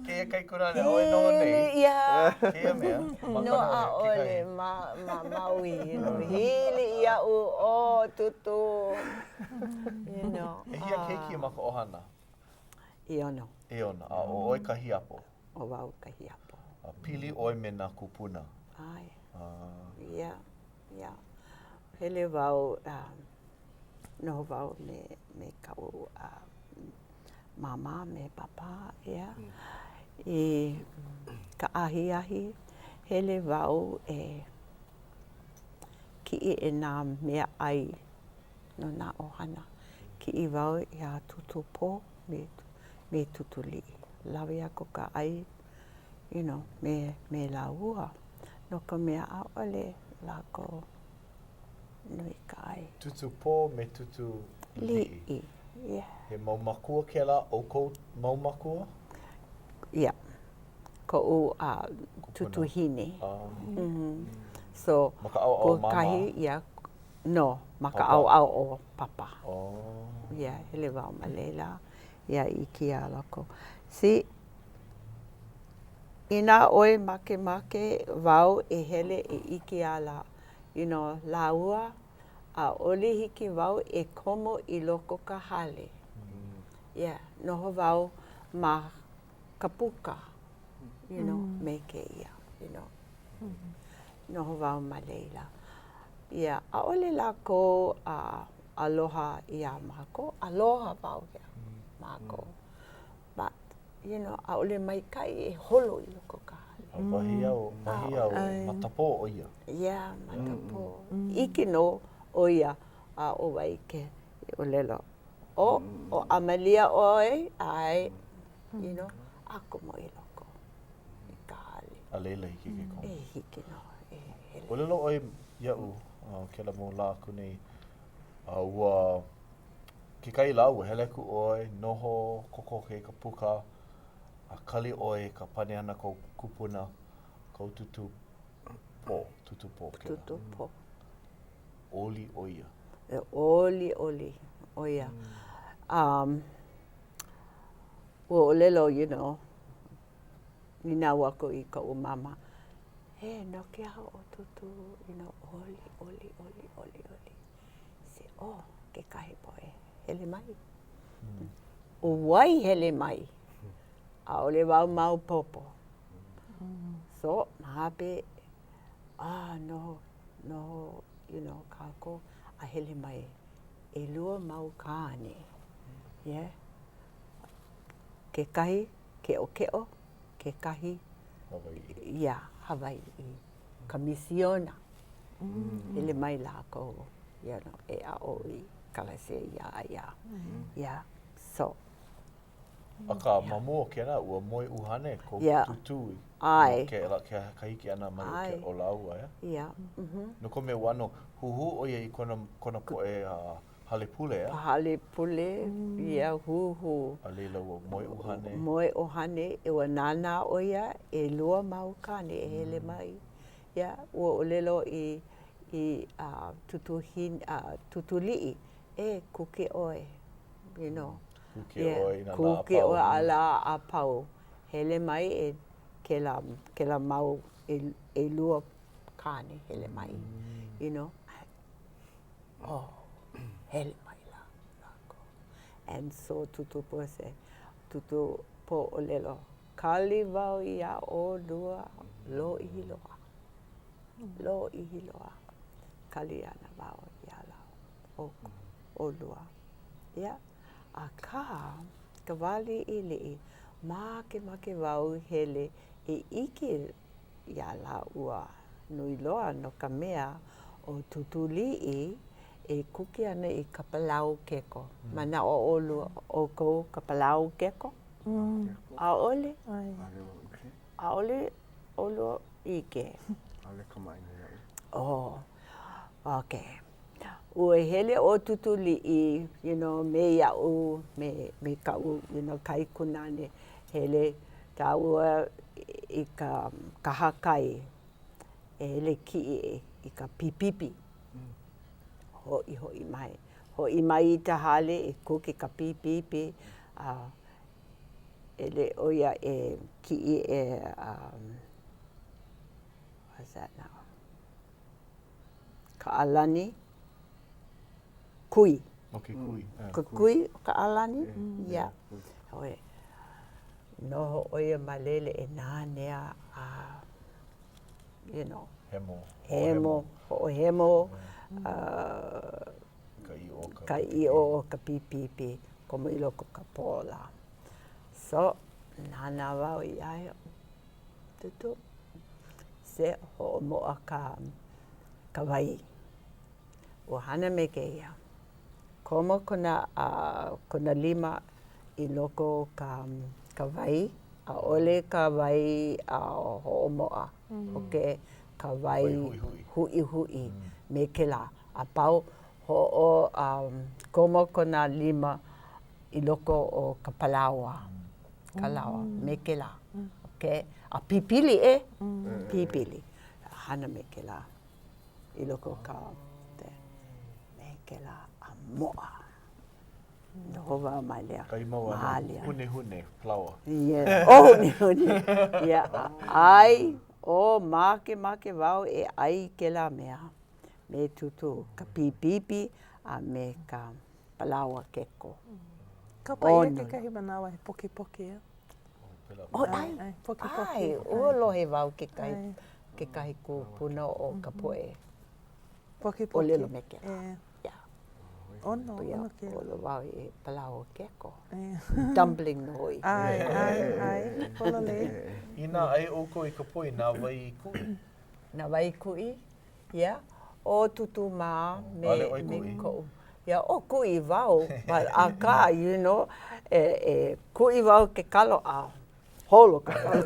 Kēia kaikunāne ʻoe noho nei. Ia. Kēia mea. No, ʻaʻole, ma, ma Maui, you know, hili iaʻu, oh, Tūtū, you know. ʻEhia keiki ma ka ʻohana? ʻEono. ʻEono, a ʻo ʻoe ka hiapo? ʻO wau ka hiapo. A pili ʻoe me nā kūpuna? ʻAe. Ah. Yeah, yeah. Hele wau, um, noho wau me, me kaʻu uh, māmā me pāpā, yeah. I ka ahiahi, hele wau e kiʻi i nā mea ʻai no nā ʻohana. Kiʻi wau iā Tūtū Pō me, me Tūtū Liʻi. Lawe aku ka ʻai, you know, me, me lāua, no ka mea, ʻaʻole lākou nui ka ʻai. Tūtū Pō me Tūtū Liʻi. Liʻi, yeah. He mau makua kēlā, ʻoukou mau makua? Yeah. Koʻu uh, tūtūhine. Ah. Mm -hmm. So, ma ka ʻaoʻao māmā? Kahi, yeah, no, ma ka ʻaoʻao o Papa. Oh. Yeah, hele wau ma laila, yeah, ʻike iā lākou. See, inā ʻoe makemake wau e hele e ʻike iā lā, you know, lāua, ʻaʻole hiki wau e komo i loko ka hale. Mm. Yeah, noho wau ma ka puka, you know, me kēia, you know. Noho wau ma laila. Yeah, ʻaʻole lākou uh, aloha iā mākou, aloha wau iā mākou. But, you know, ʻaʻole maikaʻi e holo i loko ka hale. A wahi au, wahi au, makapō ʻo ia. Yeah, makapō. ʻIke nō ʻo ia a ʻo wai ke ʻōlelo, ʻO, ʻo ʻAmelia ʻoe, ʻae, you know, a komo i loko i ka hale. A laila hiki ke komo. E hiki nō, e hele. ʻŌlelo ʻoe iaʻu uh, kēlā mau lā aku nei, uh, ua kekahi lā ua hele aku ʻoe, noho kokoke i ka puka, a kali ʻoe i ka pane ʻana kou kupuna, kou tūtū pō, tūtū pō kēlā. Tūtū pō. ʻOli ʻo ia. E ʻoliʻoli ʻo ia. Um, ua ʻōlelo, you know, nīnau aku i koʻu māmā, Hey, no ke aha ʻo Tūtū, you know, ʻoli, ʻoli, ʻoli, ʻoli, ʻoli. Say, oh, kekahi poʻe hele mai. Mm. ʻO wai hele mai? ʻAʻole wau maopopo. Mm. So, ma hope, ah, noho, noho, you know, kākou, a hele mai ʻelua mau kāne. Yeah. Kekahi keʻokeʻo, kekahi Hawaiʻi. Yeah, Hawaiʻi. Ka misiona. Mm. Hele mai lākou, you know, e aʻo i ʻekalesia iā ia. Mm. Yeah. So, Akā, ma mua o kēlā, ua moe ʻuhane kou yeah. tūtū i ʻAe. Kēlā, ke, ka hiki ʻana mai o, ke, o lāua, ʻeā? Yeah. Mm -hmm. No ka mea, ua ʻano huhū ʻo ia i kona, kona poʻe uh, hale pule, ʻeā? Hale pule, mm. yeah, huhū. A laila ua moe ʻuhane. Moe ʻuhane, ua nānā ʻo ia, ʻelua mau kāne e hele mm. mai. Yeah, ua ʻōlelo i, i uh, tūtū, hin, uh, tūtū liʻi, e, kuke ʻoe, you know. Kuke ʻoe i nā lā a pau. Kuke ʻoe a lā a pau. Hele mai e kēlā, kēlā mau ʻelua kāne hele mai, you know. Oh, hele mai lā, lākou. And so Tūtū Pō say, Tūtū Pō ʻōlelo, kali wau iā ʻolua lōʻihi loa. Lōʻihi loa. Kali ana wau iā lā, ʻolua. Yeah. Akā, ka wā liʻiliʻi, makemake wau hele e ʻike iā lāua nui loa no ka mea, ʻo Tūtū Liʻi e kuke ana i ka palaoa keko. Manaʻo ʻolua, ʻoukou ka palaoa keko? ʻAʻole. ʻAʻole ʻolua ʻike. ʻAʻole kamaʻāina iaʻu. Oh, okay. Ua hele ʻo Tūtū Liʻi, you know, me iaʻu, me, me kaʻu, you know, kaikunāne, hele kāua i ka kahakai e hele kiʻi i ka pipipi. Hoʻi, hoʻi mai. Hoʻi mai i ka hale e kuke ka pipipi, a hele ʻo ia e kiʻi e, um, what's that now? Ka ʻalani kui. ʻO ke kui. Ke kui o ka ʻalani? Yeah. ʻOe. Noho ʻo ia ma laila e nanea a you know. Hemo. Hemo, hoʻohemo ka ʻiʻo o ka ka ʻiʻo o ka pipipi komo i loko o ka pō lā. So, nānā wau iā ia. Tūtū. Se hoʻomoʻa ka, ka wai. Ua hana me kēia. Komo kona kona lima i loko o ka ka wai, ʻaʻole ka wai hoʻomoʻa, okay, ka wai huʻihuʻi me kēlā. A pau, hoʻo komo kona lima i loko o ka palaoa, ka laoa me kēlā, okay. A pipili ʻe, pipili. Hana me kēlā. I loko o ka me kēlā a moʻa. Noho wau ma laila. Kahi mau ʻano hunehune palaoa. Yes, oh hunehune. Yeah, ʻai, oh makemake wau e ʻai i kēlā mea me tūtū, ka pipipi a me ka palaoa keko. Kapa ʻia kekahi manawa he pokepoke. Oh, ʻae, ʻae, ua lohe wau kekahi, kekahi kūpuna o ka poʻe ʻōlelo me kēlā. Yeah. ʻOno, ʻono kēlā. ʻOno wau i palaoa keko. Dumpling nō hoʻi. ʻAe, ʻae, ʻae, pololei. Inā ʻai ʻoukou i ka poi na wai i kuʻi? Na wai i kuʻi? Yeah. ʻO Tūtū mā me, me koʻu. Yeah, ʻo kuʻi wau, but akā, you know, e, e kuʻi wau ke kalo a holo ka kalo.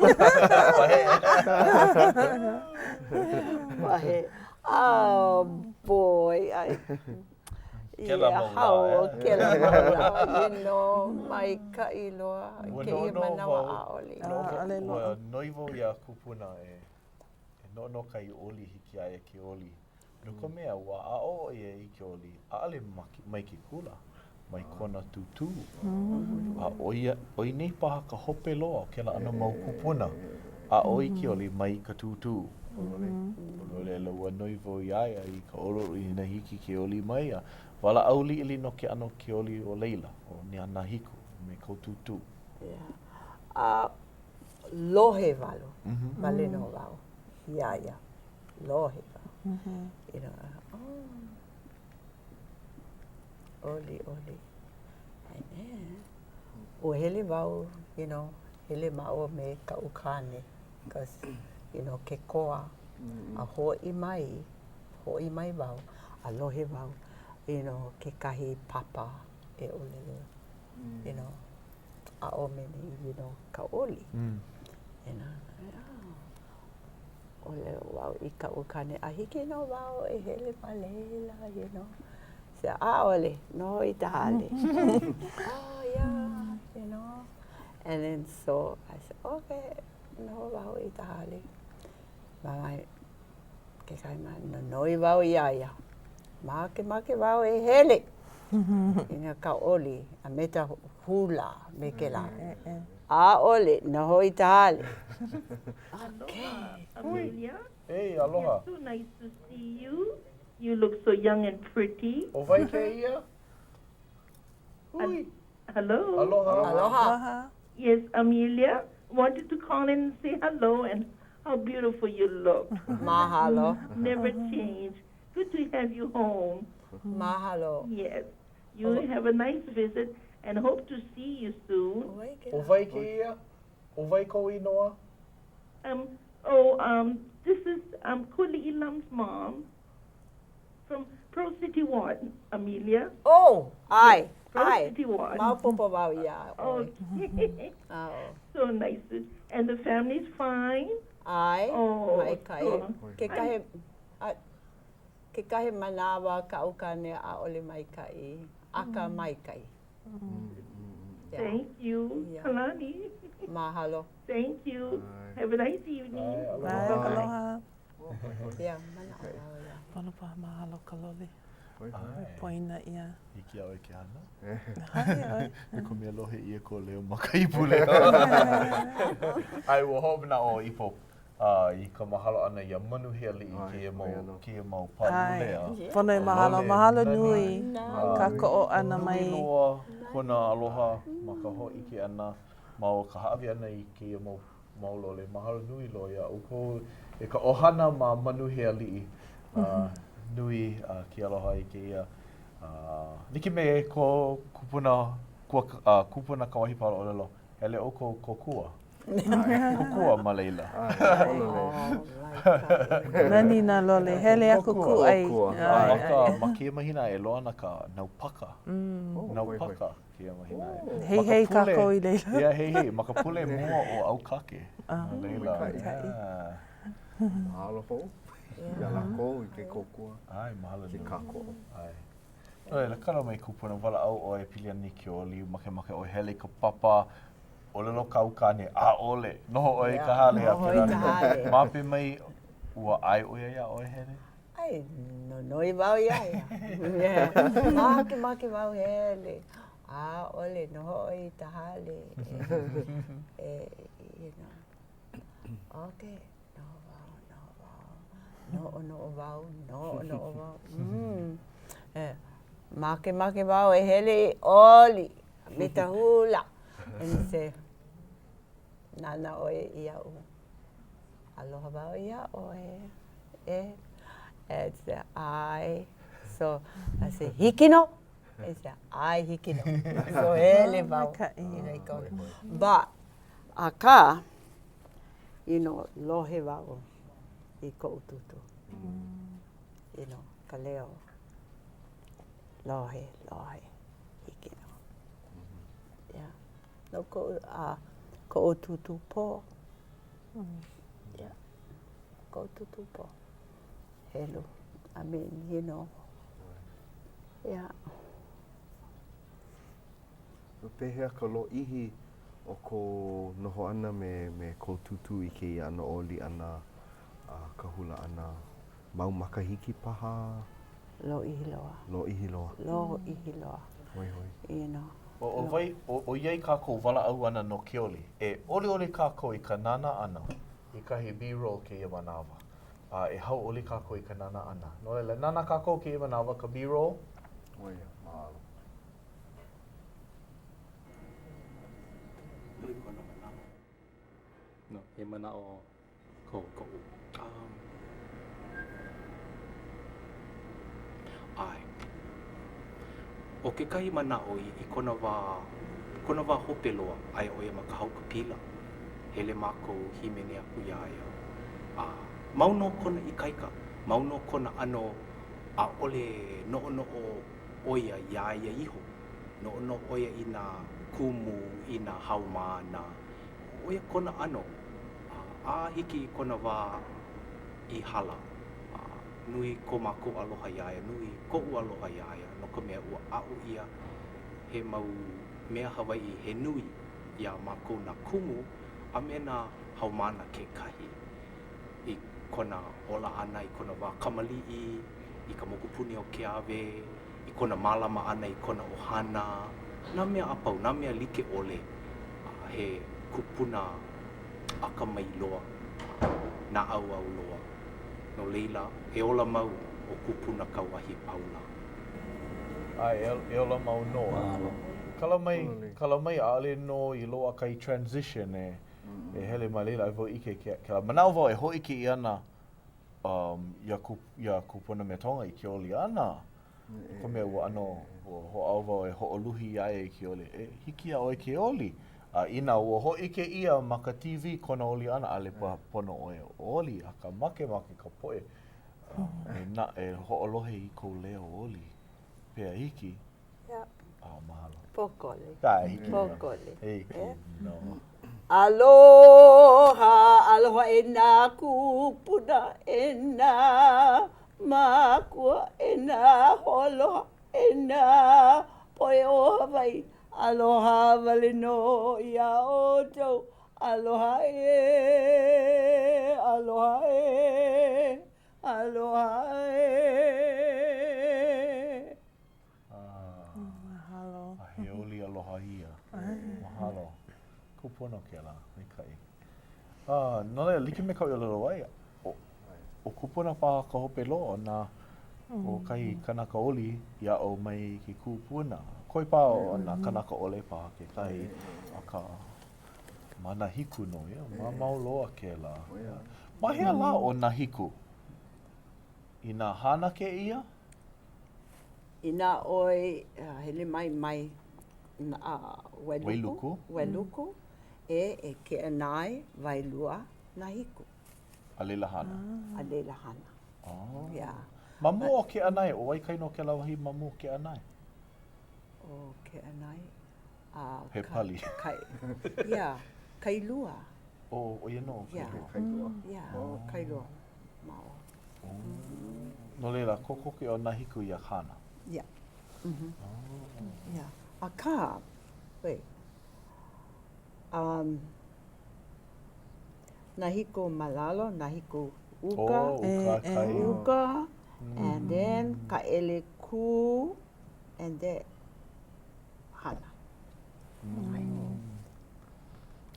Wahe. Oh, boy. I, Kela mau lā, eh? Kela mau lā, you know, maikaʻi loa. Kēia manawa ʻaʻole. ʻAʻole loa. Ua noi wau iā kupuna e E noʻonoʻo kahi oli hiki iā ia ke oli. No ka mea, ua aʻo ʻo ia i ke oli, ʻaʻole mai ke kula, mai kona tūtū. A ʻo ia, ʻo ia nei paha ka hope loa o kēlā ʻano mau kūpuna, aʻo i ke oli mai ka tūtū. No laila, ua noi wau iā ia i ka ʻoluʻolu inā hiki ke oli mai, a walaʻau liʻiliʻi no ke ʻano ke oli o laila, o Nāhiku, me kou tūtū. Yeah. A lohe walo, wale nō wau iā ia, lohe wau. You know, oh, ʻoli, ʻoli. And then, ua hele wau, you know, hele māua me kaʻu kāne, cause, you know, ke koa, a hoʻi mai, hoʻi mai wau, a lohe wau, you know, kekahi papa e ʻōlelo, you know, aʻo me nei, you know, ka oli. You know, ʻōlelo wau i kaʻu kāne, a hiki nō wau e hele ma laila, you know. Said, ʻaʻole, noho i ka hale. oh, yeah, you know. And then so I said, okay, noho wau i ka hale. Mama, Kekahi manawa, nonoi wau iā ia, makemake wau e hele i nā ka oli a me ka hula me kēlā. ʻAʻole, noho i ka hale. Okay. Amelia. Hey, aloha. It's so nice to see you. You look so young and pretty. ʻO wai kēia? Hui. Hello. Aloha. Aloha. Yes, Amelia. Wanted to call in and say hello and how beautiful you look. Mahalo. Never change. Good to have you home. Mahalo. Yes. You have a nice visit and hope to see you soon. ʻO wai kēia? ʻO wai kou inoa? Um, oh, um, this is um, Kuli'i Lum's mom from Pearl City Ward, Amelia. Oh, ʻae, Pearl ʻae. City Ward. Maopopo wau iā ʻoe. Okay. Oh. So nice. To, and the family's fine? ʻAe, Oh, maikaʻi. so Kekahi, a, kekahi manawa kaʻu kāne ʻaʻole maikaʻi, akā maikaʻi. Yeah. Thank you, Yeah. Kalani. Mahalo. Thank you. Have a nice evening. Aloha. Aloha. Yeah, manaʻo wau ia. Pono paha mahalo ka loli. ʻAe. Poina ʻia. Hiki iā ʻoe ke hana? Hana ʻoe. Me ka mea lohe ʻia kō leo ma ka ipuleo. ʻAe, ua hoʻomanaʻo ʻo Ipo i ka mahalo ʻana iā Manuhealiʻi i kēia mau, kēia mau pālule a. Pono e mahalo, mahalo nui kākoʻo ʻana mai. Nui loa kona aloha ma ka hōʻike ʻana ma o ka hāʻawi ʻana i kēia mau mau lole. Mahalo nui loa iā ʻoukou e ka ʻohana ma Manuhealiʻi. Nui ke aloha i kēia. Like me ko kupuna, kupuna Kauahi ʻōlelo, hele ʻoukou kōkua. Kōkua ma laila. Nani nā lole. Hele aku kūʻai. Ma ka, ma kēia mahina e loaʻa ana ka naupaka. Naupaka kēia mahina. Heihei kākou i laila. Yeah, heihei. Ma ka pule mua o ʻAukake. No laila. Maikaʻi. Mahalo hou iā lākou i ke kōkua. ʻAe, mahalo nui. Ke kākoʻo. ʻAe. No laila, kala mai kupuna, walaʻau ʻoe pili ana i ke oli, makemake ʻoe hele i ka papa, ʻōlelo kāu kāne, ʻaʻole, noho ʻoe i ka hale a Noho i ka hale. Ma hope mai, ua ʻae ʻo ia iā ʻoe hele? ʻAe, nonoi wau iā ia. Makemake wau hele. ʻAʻole, noho ʻoe i ka hale. E, you know. Okay. Noho wau, noho wau. Noʻonoʻo wau, noʻonoʻo wau. Mm. E, makemake wau e hele i oli me ka hula. And say, nānā ʻo ia iaʻu. Aloha wau iā ʻoe. E, and say, ʻae. So, I say, hiki nō. I say, ʻae, hiki nō. So, hele wau. But, akā, you know, lohe wau i koʻu tūtū. You know, ka leo. Lohe, lohe, hiki nō. Yeah. No koʻu, uh, koʻu tūtū pō. Yeah. Koʻu tūtū pō. Helu. I mean, you know. Yeah. Pehea ka lōʻihi o kou noho ʻana me, me kou tūtū i kēia ʻano oli ʻana a ka hula ʻana? Mau makahiki paha? Lōʻihi loa. Lōʻihi loa. Lōʻihi loa. Hoihoi. You know. ʻO wai, ʻoiai kākou walaʻau ana no ke oli, e olioli kākou i ka nānā ʻana i kahi B-roll kēia manawa. A e hauʻoli kākou i ka nānā ʻana. No laila, nānā kākou kēia manawa, ka B-roll. ʻO ia, mahalo. Nui kona manaʻo. No, he manaʻo ko koʻu. Um, ʻae. ʻO kekahi manaʻo i, i kona wā, kona wā hope loa, aia ʻo ia ma ka haukapila. Hele mākou hīmeni aku iā ia. A mau nō kona ikaika, mau nō kona ʻano ʻaʻole noʻonoʻo ʻo ia iā ia iho. Noʻonoʻo ʻo ia i nā kumu, i nā haumāna. ʻO ia kona ʻano a hiki i kona wā i hala. A nui ko mākou aloha iā ia, nui koʻu aloha iā ia, no ka mea, ua aʻo ʻia he mau mea Hawaiʻi he nui iā mākou nā kumu a me nā haumāna kekahi i kona ola ʻana i kona wā kamaliʻi, i ka mokupuni o Keawe, i kona mālama ʻana i kona ʻohana, nā mea a pau, nā mea like ʻole, a he kupuna akamai loa, naʻauao loa. No laila, e ola mau ʻo Kupuna Kauahi Paula. ʻAe, e ola mau nō. Kala mai, kala mai, ʻaʻole nō i loaʻa kahi transition e, e hele ma laila, ʻaʻole wau ʻike kēlā. Manaʻo wau e hōʻike ʻia ana um, iā, ku, iā Kupuna Metonga i ke oli ʻana. No ka mea, ua ʻano, ua hoʻāʻo wau e hoʻoluhi iā ia i ke oli. E hiki iā ʻoe ke oli. A inā ua hōʻike ʻia ma ka TV kona oli ʻana, ʻaʻole paha pono ʻoe e oli, akā makemake ka poʻe um, e, na, e hoʻolohe i kou leo oli. Pehea hiki? Yeah. Oh, mahalo. Pōkole. Ah, hiki. Pōkole. Hiki nō. Aloha, aloha e nā kūpuna, e nā mākua, e nā hoaloha, e nā poʻe o Hawaiʻi. Aloha wale nō iā ʻoukou. Aloha ē, aloha ē, aloha ē. Mahalo. A he oli aloha ia. Mahalo. Kūpono kēlā, maikaʻi. Uh, no laila, like me kaʻu i ʻōlelo ai, ʻo, ʻo Kupuna paha ka hope loa o nā o kahi kanaka oli i aʻo mai ke kūpuna. Koe paha o nā kanaka ʻole paha kekahi, akā, ma Nahiku nō, ia, mamao loa kēlā. Ma hea lā ʻo Nahiku? I nā Hāna kēia? Inā ʻoe hele mai mai Wailuku, Wailuku, mm. E, e Keʻanae, Wailua, Nahiku. A laila Hāna. A laila Hāna. Oh. Yeah. Ma mua o Keʻanae, ʻo wai ka inoa o kēlā wahi ma mua o Keʻanae? ʻO Keʻanae, a... He pali. Ka, yeah, Kailua. Oh, ʻo ia nō, Kailua. Yeah. Kailua. Yeah, oh. Kailua. Ma o. Oh. No laila, kokoke ʻo Nahiku iā Hāna. Yeah. Mm -hmm. Oh. Yeah. Akā, wait. Um, Nahiku ma lalo, Nahiku uka. Oh, uka, kai. Uka, and then Kaʻelekū, and then Hāna. Mm.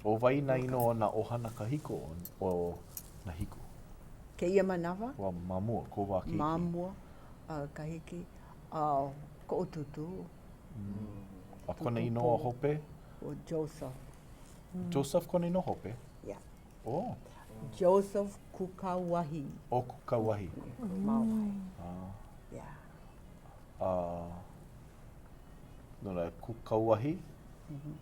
ʻO wai nā inoa o nā ʻohana kahiko o Nahiku? Kēia manawa? Ua ma mua, kou wā keiki. Ma mua, uh, kahiki, uh, koʻu tūtū. Mm. A kona inoa hope? ʻO Joseph. Joseph kona inoa hope? Yeah. Oh. Joseph Kukauahi. ʻO Kukauahi. Maui. Ah. Yeah. Uh, no laila, Kukauahi. Mm -hmm.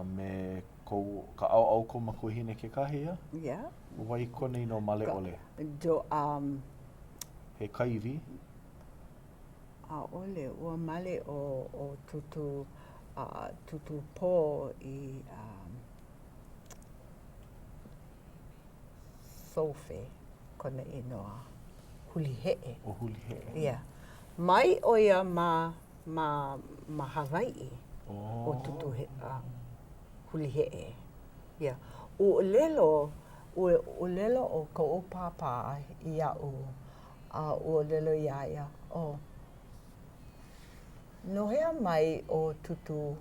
A me kou, ka ʻaoʻao o kou makuahine kekahi, ia? Yeah. ʻO wai kona inoa male ʻole? Jo, um, He Kaiwi? ʻAʻole, ua male ʻo, ʻo Tūtū, uh, Tūtū Pō i um, Sofe kona inoa, Huliheʻe. ʻO Huliheʻe. Yeah. Mai ʻo ia ma, ma, ma Hawaiʻi, oh. ʻo Tūtū he, uh, Huliheʻe. Yeah. Ua ʻōlelo, ua ʻōlelo ʻo koʻu pāpā iaʻu a ua ʻōlelo iā ia, oh, no hea mai ʻo Tūtū,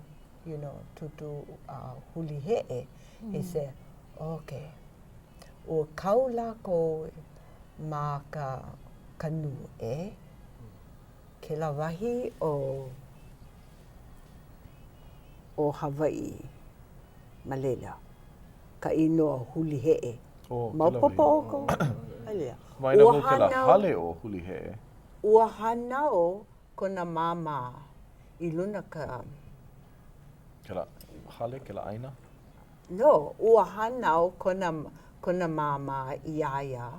you know, Tūtū uh, Huliheʻe? He said, okay, ua kau lākou ma ka canoe, eh? Kēlā wahi o ʻo Hawaiʻi ma laila, ka inoa Huliheʻe. Oh, Maopopo ʻoukou? Alia. Waena ua kēlā hale ʻo Huliheʻe. Ua hānau kona māmā i luna ka... Kēlā hale, kēlā ʻāina? No, ua hānau kona, kona māmā iā ia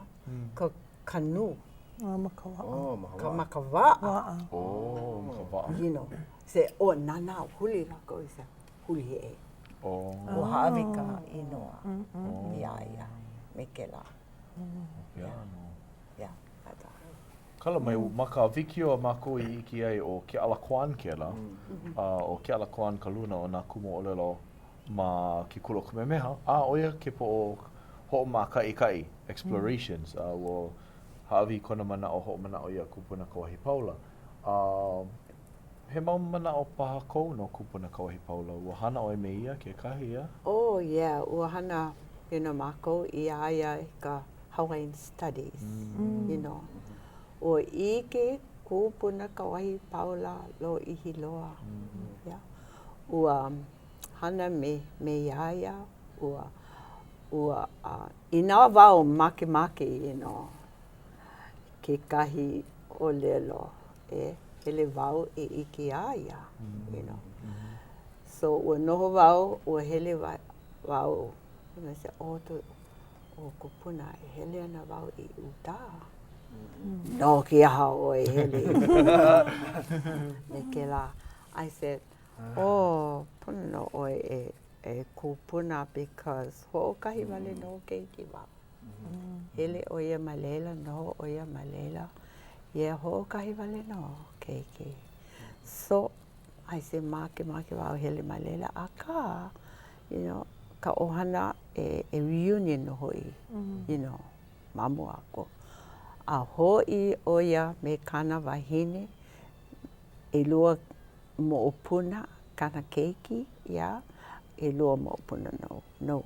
ka canoe. Oh, ma ka waʻa. Oh, ma ka waʻa. Ka ma ka waʻa. Oh, ma ka waʻa. You know, say, oh, nānā, huli lākou i sa Huliheʻe. Oh. Ua hāʻawi ka inoa iā ia me kēlā. Yeah, no. Yeah, I thought. Kala mai, ma ka wikiō a mākou i ʻike ai ʻo Keʻala Kwan kēlā, a ʻo Keʻala Kwan ka luna o nā kumu ʻōlelo ma ke kula o Kamehameha, a ʻo ia ke poʻo hoʻomākaʻikaʻi, Explorations, a ua hāʻawi kona manaʻo hoʻomanaʻo iā Kupuna Kauahipaula. A he mau manaʻo paha kou no Kupuna Kauahipaula? Ua hana ʻoe me ia kekahi, ia? Oh, yeah, ua hana you know, mākou iā ia i ka Hawaiian Studies, you know. Ua ʻike Kupuna Kauahipaula lōʻihi loa, yeah. Ua hana me, me iā ia, ua, ua, uh, inā wau makemake, you know, kekahi ʻōlelo, e hele wau e ʻike iā ia, you know. So, ua noho wau, ua hele wau, and I said, oh, to, oh, kupuna, e hele ana wau i uta. No ke aha ʻoe e hele i uta? Me kēlā. I said, oh, pono nō ʻoe e, e kūpuna because hoʻokahi wale nō keiki wau. Hele ʻo ia ma laila, noho ʻo ia ma laila. Yeah, hoʻokahi wale nō keiki. So, I said, makemake wau hele ma laila, akā, you know, ka ʻohana e, e reunion nō hoʻi, you know, ma mua aku. A hoʻi ʻo ia me kāna wahine, ʻelua moʻopuna, kāna keiki, yeah, ʻelua moʻopuna no, no,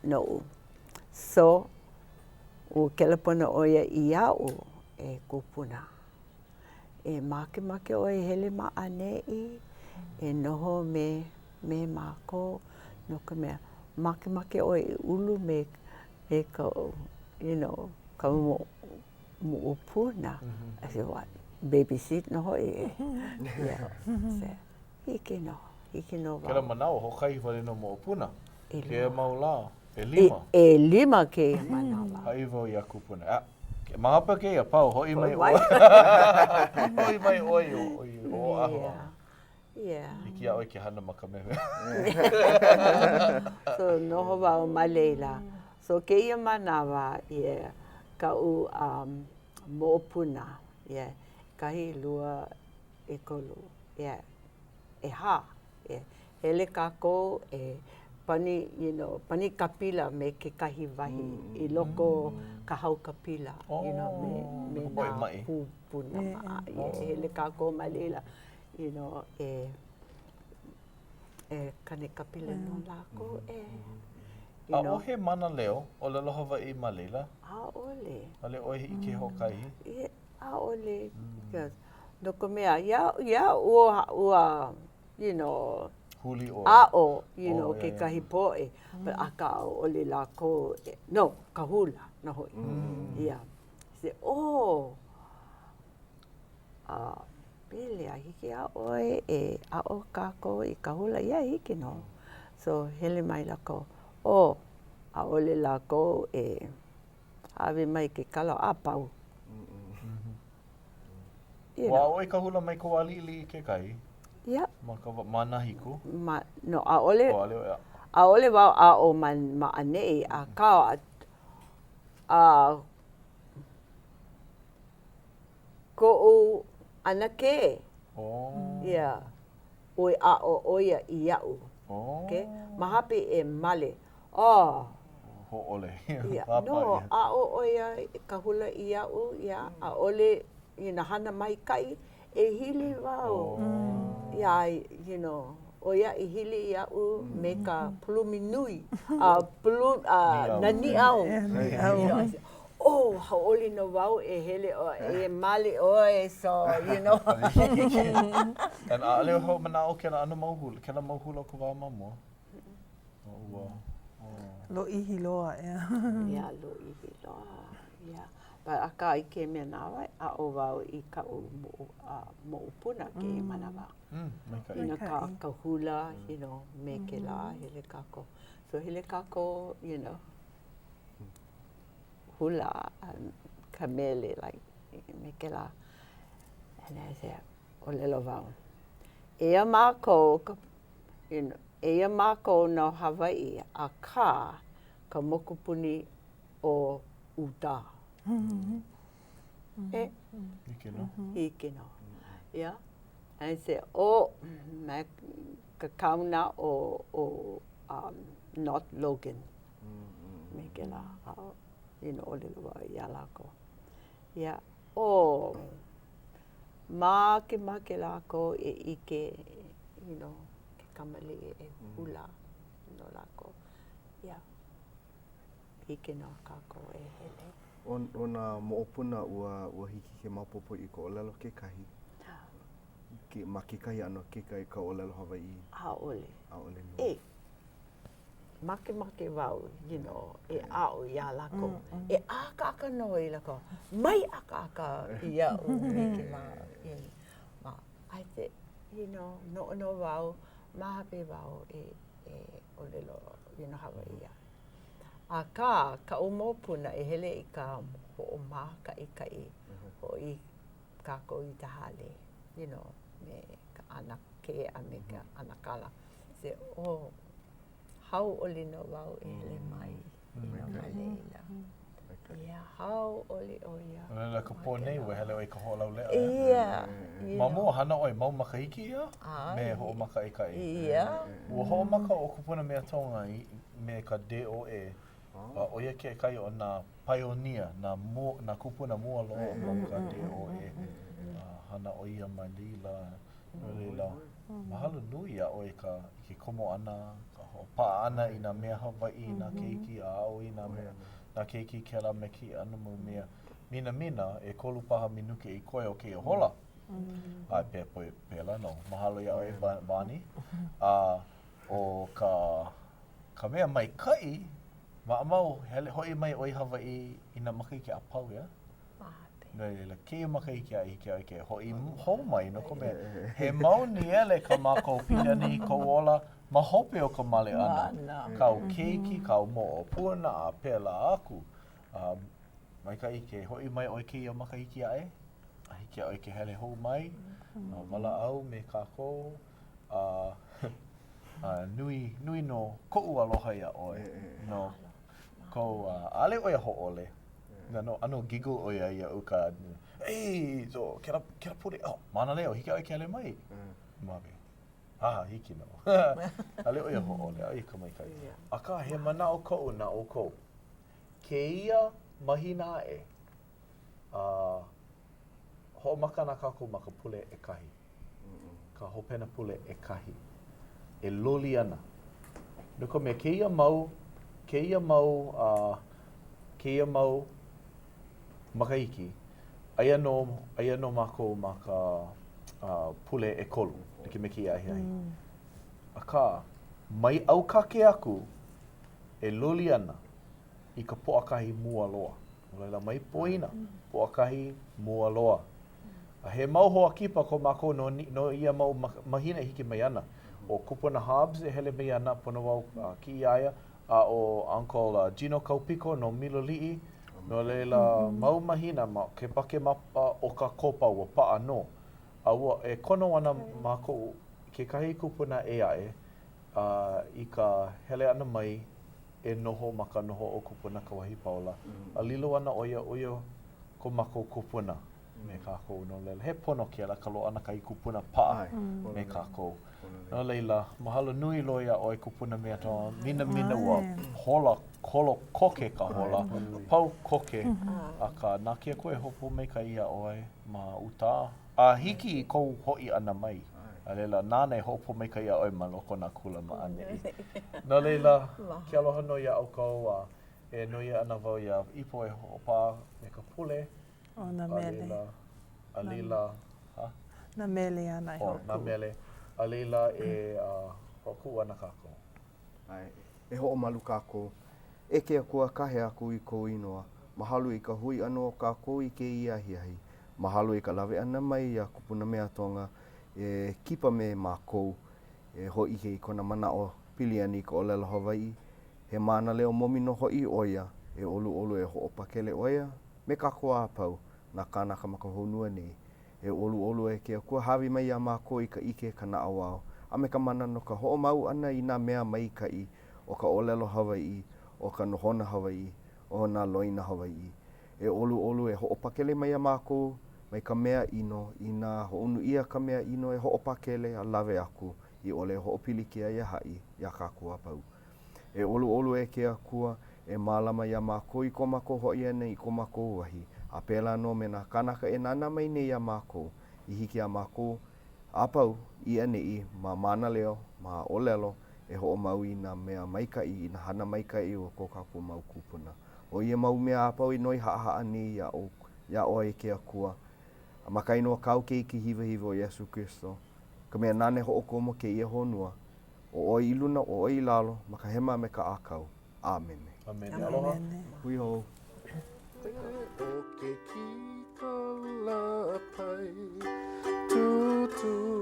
noʻu. So, ua kelepona ʻo ia iaʻu e kūpuna. E makemake ʻoe e hele ma ʻaneʻi, e noho me, me mākou, no ka mea, makemake ʻoe e ulu me, me ka, you know, ka moʻopuna. I said, what? Babysit nō hoʻi e. Yeah. Hiki nō. Hiki nō wau. Kēlā manawa, hoʻokahi wale nō moʻopuna. Kēia mau lā, ʻelima. ʻElima kēia manawa. Haʻi wau iā kupuna, ah, ma hope o kēia, pau, hoʻi mai ʻoe. Hoʻi mai ʻoe i Oʻahu. Yeah. Yeah. Hiki iā ʻoe ke hana ma Kamehameha. So, noho wau ma laila. So, kēia manawa, yeah, kaʻu um, moʻopuna, yeah, kahi, lua, ʻekolu, yeah, ʻehā, yeah. Hele kākou e pani, you know, pani kapila me kekahi wahi i loko o ka haukapila, you know, me, me nā kūpuna. Yeah, hele kākou ma laila, you know, e, e kani kapila no lākou, e, you know. ʻAʻohe mānaleo ʻōlelo Hawaiʻi ma laila? ʻAʻole. ʻAʻole ʻoe ʻike hoʻokahi? Yeah, ʻaʻole, because no ka mea, iā, iā ua, ua, you know, Huli ʻoe. aʻo, you know, kekahi poʻe, but akā ʻaʻole lākou, no, ka hula nō hoʻi, yeah. Say, oh, uh, Pele, a hiki iā ʻoe e aʻo kākou i ka hula? Yeah, hiki nō. So, hele mai lākou, oh, ʻaʻole lākou e hāʻawi mai ke kala a pau. Ua aʻo ʻoe i ka hula mai kou wā liʻiliʻi kekahi? Yeah. Ma ka ma Nahiku? Ma, no, ʻaʻole, ʻaʻole wau aʻo ma, ma ʻaneʻi, akā, a, koʻu ʻanakē. Oh. Yeah. Ua aʻo ʻo ia iaʻu. Oh. Okay? Ma hope e male. Oh. Hōʻole. Yeah. No, aʻo ʻo ia i ka hula iaʻu, yeah. ʻAʻole you know, hana maikaʻi, e hili wau. Oh. Yeah, you know, ʻo ia i hili iaʻu me ka pulumi nui, a pulu, a na nīʻau. You know, I said, oh, hauʻoli nō wau e hele ʻoe, e male ʻoe, so, you know. And ʻaʻole hoʻomanaʻo kēlā ʻano mau hula, kēlā mau hula o ka wā ma mua. Ua, oh. Lōʻihi loa, ʻeā. Yeah, lōʻihi loa, yeah. But akā i kēia manawa, aʻo wau i kaʻu moʻo, uh, moʻopuna kēia manawa. Mm, maikaʻi. You know, ka, ka hula, you know, me kēlā, hele kākou. So hele kākou, you know, hula ka mele like me kēlā. And I said, ʻōlelo wau, eia mākou ka, you know, eia mākou no Hawaiʻi, akā ka mokupuni ʻo Utah. E? Hiki nō. Hiki nō. Yeah. And I said, oh, ma ka kauna o, o um, North Logan. Me kēlā, you know, ʻōlelo wau iā lākou. Yeah. Oh, makemake lākou e ʻike, you know, ke kamaliʻi e hula no lākou. Yeah. Hiki nō kākou e hele. ʻO nā moʻopuna ua, ua hiki ke maopopo i ka ʻōlelo kekahi? Ke, ma kekahi ʻano kekahi ka ʻōlelo Hawaiʻi? ʻAʻole. ʻAʻole nō. E, makemake wau, you know, e aʻo iā lākou. E ʻakaʻaka nō i lākou. Mai ʻakaʻaka iaʻu me kēlā. Ma, I said, you know, noʻonoʻo wau, ma hope wau e, e ʻōlelo, you know, Hawaiʻi ia. Akā, kaʻu moʻopuna e hele i ka hoʻomākaʻikaʻi hoʻi kākou i ka hale, you know, me ka ʻanakē a me ka ʻanakala. Say, oh, hauʻoli nō wau e hele mai, you know, ma laila. Yeah, hauʻoli ʻo ia. No laila ka pō nei, ua hele ʻoe i ka hoʻolauleʻa. Yeah. Ma mua, hana ʻoe mau makahiki ia me hoʻomākaʻikaʻi. Yeah. Ua hoʻomaka ʻo Kupuna Meatonga me ka DOE, a ʻo ia kekahi o nā paionia, nā mua, nā kūpuna mua loa o ka DOE. A hana ʻo ia ma laila. No laila, mahalo nui iā ʻoe ka, i ke komo ʻana, ka hoʻopaʻa ʻana i nā mea Hawaiʻi, i nā keiki, a aʻo i nā mea, nā keiki kēlā me kēia ʻano mau mea. Minamina, ʻekolu paha minuke i koe o kēia hola. A pe, pe, pēlā nō. Mahalo iā ʻoe, Bonnie. A ʻo ka, ka mea maikaʻi, maʻamau, hele hoʻi mai ʻoe i Hawaiʻi i nā makahiki a pau, ʻeā? Ma hope. No laila, kēia makahiki aʻe hiki iā ʻoe ke hoʻi hou mai no ka mea, he mau niele kā mākou pili ana i kou ola ma hope o ka male ʻana, kāu keiki, kāu moʻopuna, a pēlā aku. A maikaʻi ke hoʻi mai ʻoe kēia makahiki aʻe, a hiki iā ʻoe ke hele hou mai, a walaʻau me kākou, a a nui, nui nō koʻu aloha iā ʻoe no kou, ʻaʻole ʻoe hōʻole. ʻAno, ʻano giggle ʻo ia iaʻu ka, Ei, so, kēlā, kēlā pule, oh, mānaleo, hiki iā ʻoe ke hele mai. Mabe. Ah, hiki nō. ʻAʻole ʻo ia hōʻole, ʻo ia ka maikaʻi. Akā, he manaʻo koʻu na ʻoukou. Kēia mahina aʻe, a hoʻomaka ana kākou ma ka pule ʻekahi, ka hopena pule ʻekahi, e loli ana. No ka mea, kēia mau, kēia mau, uh, kēia mau makahiki, aia nō, aia nō mākou ma ka uh, pule ʻekolu, like me kēia ahiahi. Mm. Akā, mai ʻAukake aku e loli ana i ka Pōʻakahi mua loa. No laila, mai poina, Pōʻakahi mua loa. A he mau hoa kipa ko mākou no, no ia mau mahina e hiki mai ana. ʻO Kupuna Hobbs e hele mai ana, pono wau uh, kiʻi iā ia, a ʻo Uncle uh, Gino Kaupiko no Miloliʻi, no laila, mau mahina ma Kepakemapa ʻOkakopa ua paʻa nō. A ua e kono ana mākou kekahi kupuna ʻē aʻe uh, i ka hele ʻana mai e noho ma ka noho o Kupuna Kauahipaula, a lilo ana ʻo ia, ʻo ia ko mākou kupuna me kākou. No laila, he pono kēlā ka loaʻa ʻana kahi kupuna paʻa me kākou. No laila, mahalo nui loa iā ʻoe Kupuna Meatoa. Minamina ua hola, holo koke ka hola, pau koke, akā, na ke Akua e hoʻopōmaikaʻi iā ʻoe ma uta. A hiki i kou hoʻi ʻana mai, a laila, nāna e hoʻopōmaikaʻi iā ʻoe ma loko o nā kula ma ʻaneʻi. No laila, ke aloha nō iā ʻoukou, a e noi ana wau iā Ipo e hoʻopā me ka pule. ʻO nā mele. A laila, a laila, ha? Nā mele āna e hoʻokuʻu. ʻO nā mele. A laila e hoʻokuʻu ana kākou. ʻAe, e hoʻomalu kākou. E ke Akua, kāhea aku i kou inoa. Mahalo i ka hui ʻana o kākou i kēia ahiahi. Mahalo i ka lawe ʻana mai iā Kupuna Meatonga e kipa me mākou e hōʻike i kona manaʻo pili ana i ka ʻōlelo Hawaiʻi. He mānaleo momi nō hoʻi ʻo ia, e ʻoluʻolu e hoʻopakele ʻo ia me kākou a pau, nā kānaka ma ka honua nei. E ʻoluʻolu e ke Akua hāʻawi mai iā mākou i ka ʻike, ka naʻauao, a me ka mana no ka hoʻomau ʻana i nā mea maikaʻi o ka ʻōlelo Hawaiʻi, o ka nohona Hawaiʻi, o nā loina Hawaiʻi. E ʻoluʻolu e hoʻopakele mai iā mākou mai ka mea ʻino, inā hoʻounu ʻia ka mea ʻino e hoʻopakele a lawe aku i ʻole e hoʻopilikia iā haʻi, iā kākou a pau. E ʻoluʻolu e ke Akua, e mālama iā mākou i ko mākou hoʻi ʻana i ko mākou wahi, a pēlā nō me nā kānaka e nānā mai nei iā mākou, i hiki iā mākou a pau i ʻaneʻi ma mānaleo, ma ʻōlelo, e hoʻomau i nā mea maikaʻi, i nā hana maikaʻi o ko kākou mau kūpuna. ʻO ia mau mea a pau i noi haʻahaʻa nei iā iā ʻoe e ke Akua, a ma ka inoa kāu Keiki hiwahiwa ʻo Iesū Kristo, ka mea nāna e hoʻokomo kēia honua, ʻO ʻoe i luna, ʻo ʻoe i lalo, ma ka hema a me ka ʻākau. ʻĀmene. ʻĀmene. Aloha. Hui hou. ʻO ke kīkala pai, tūtū.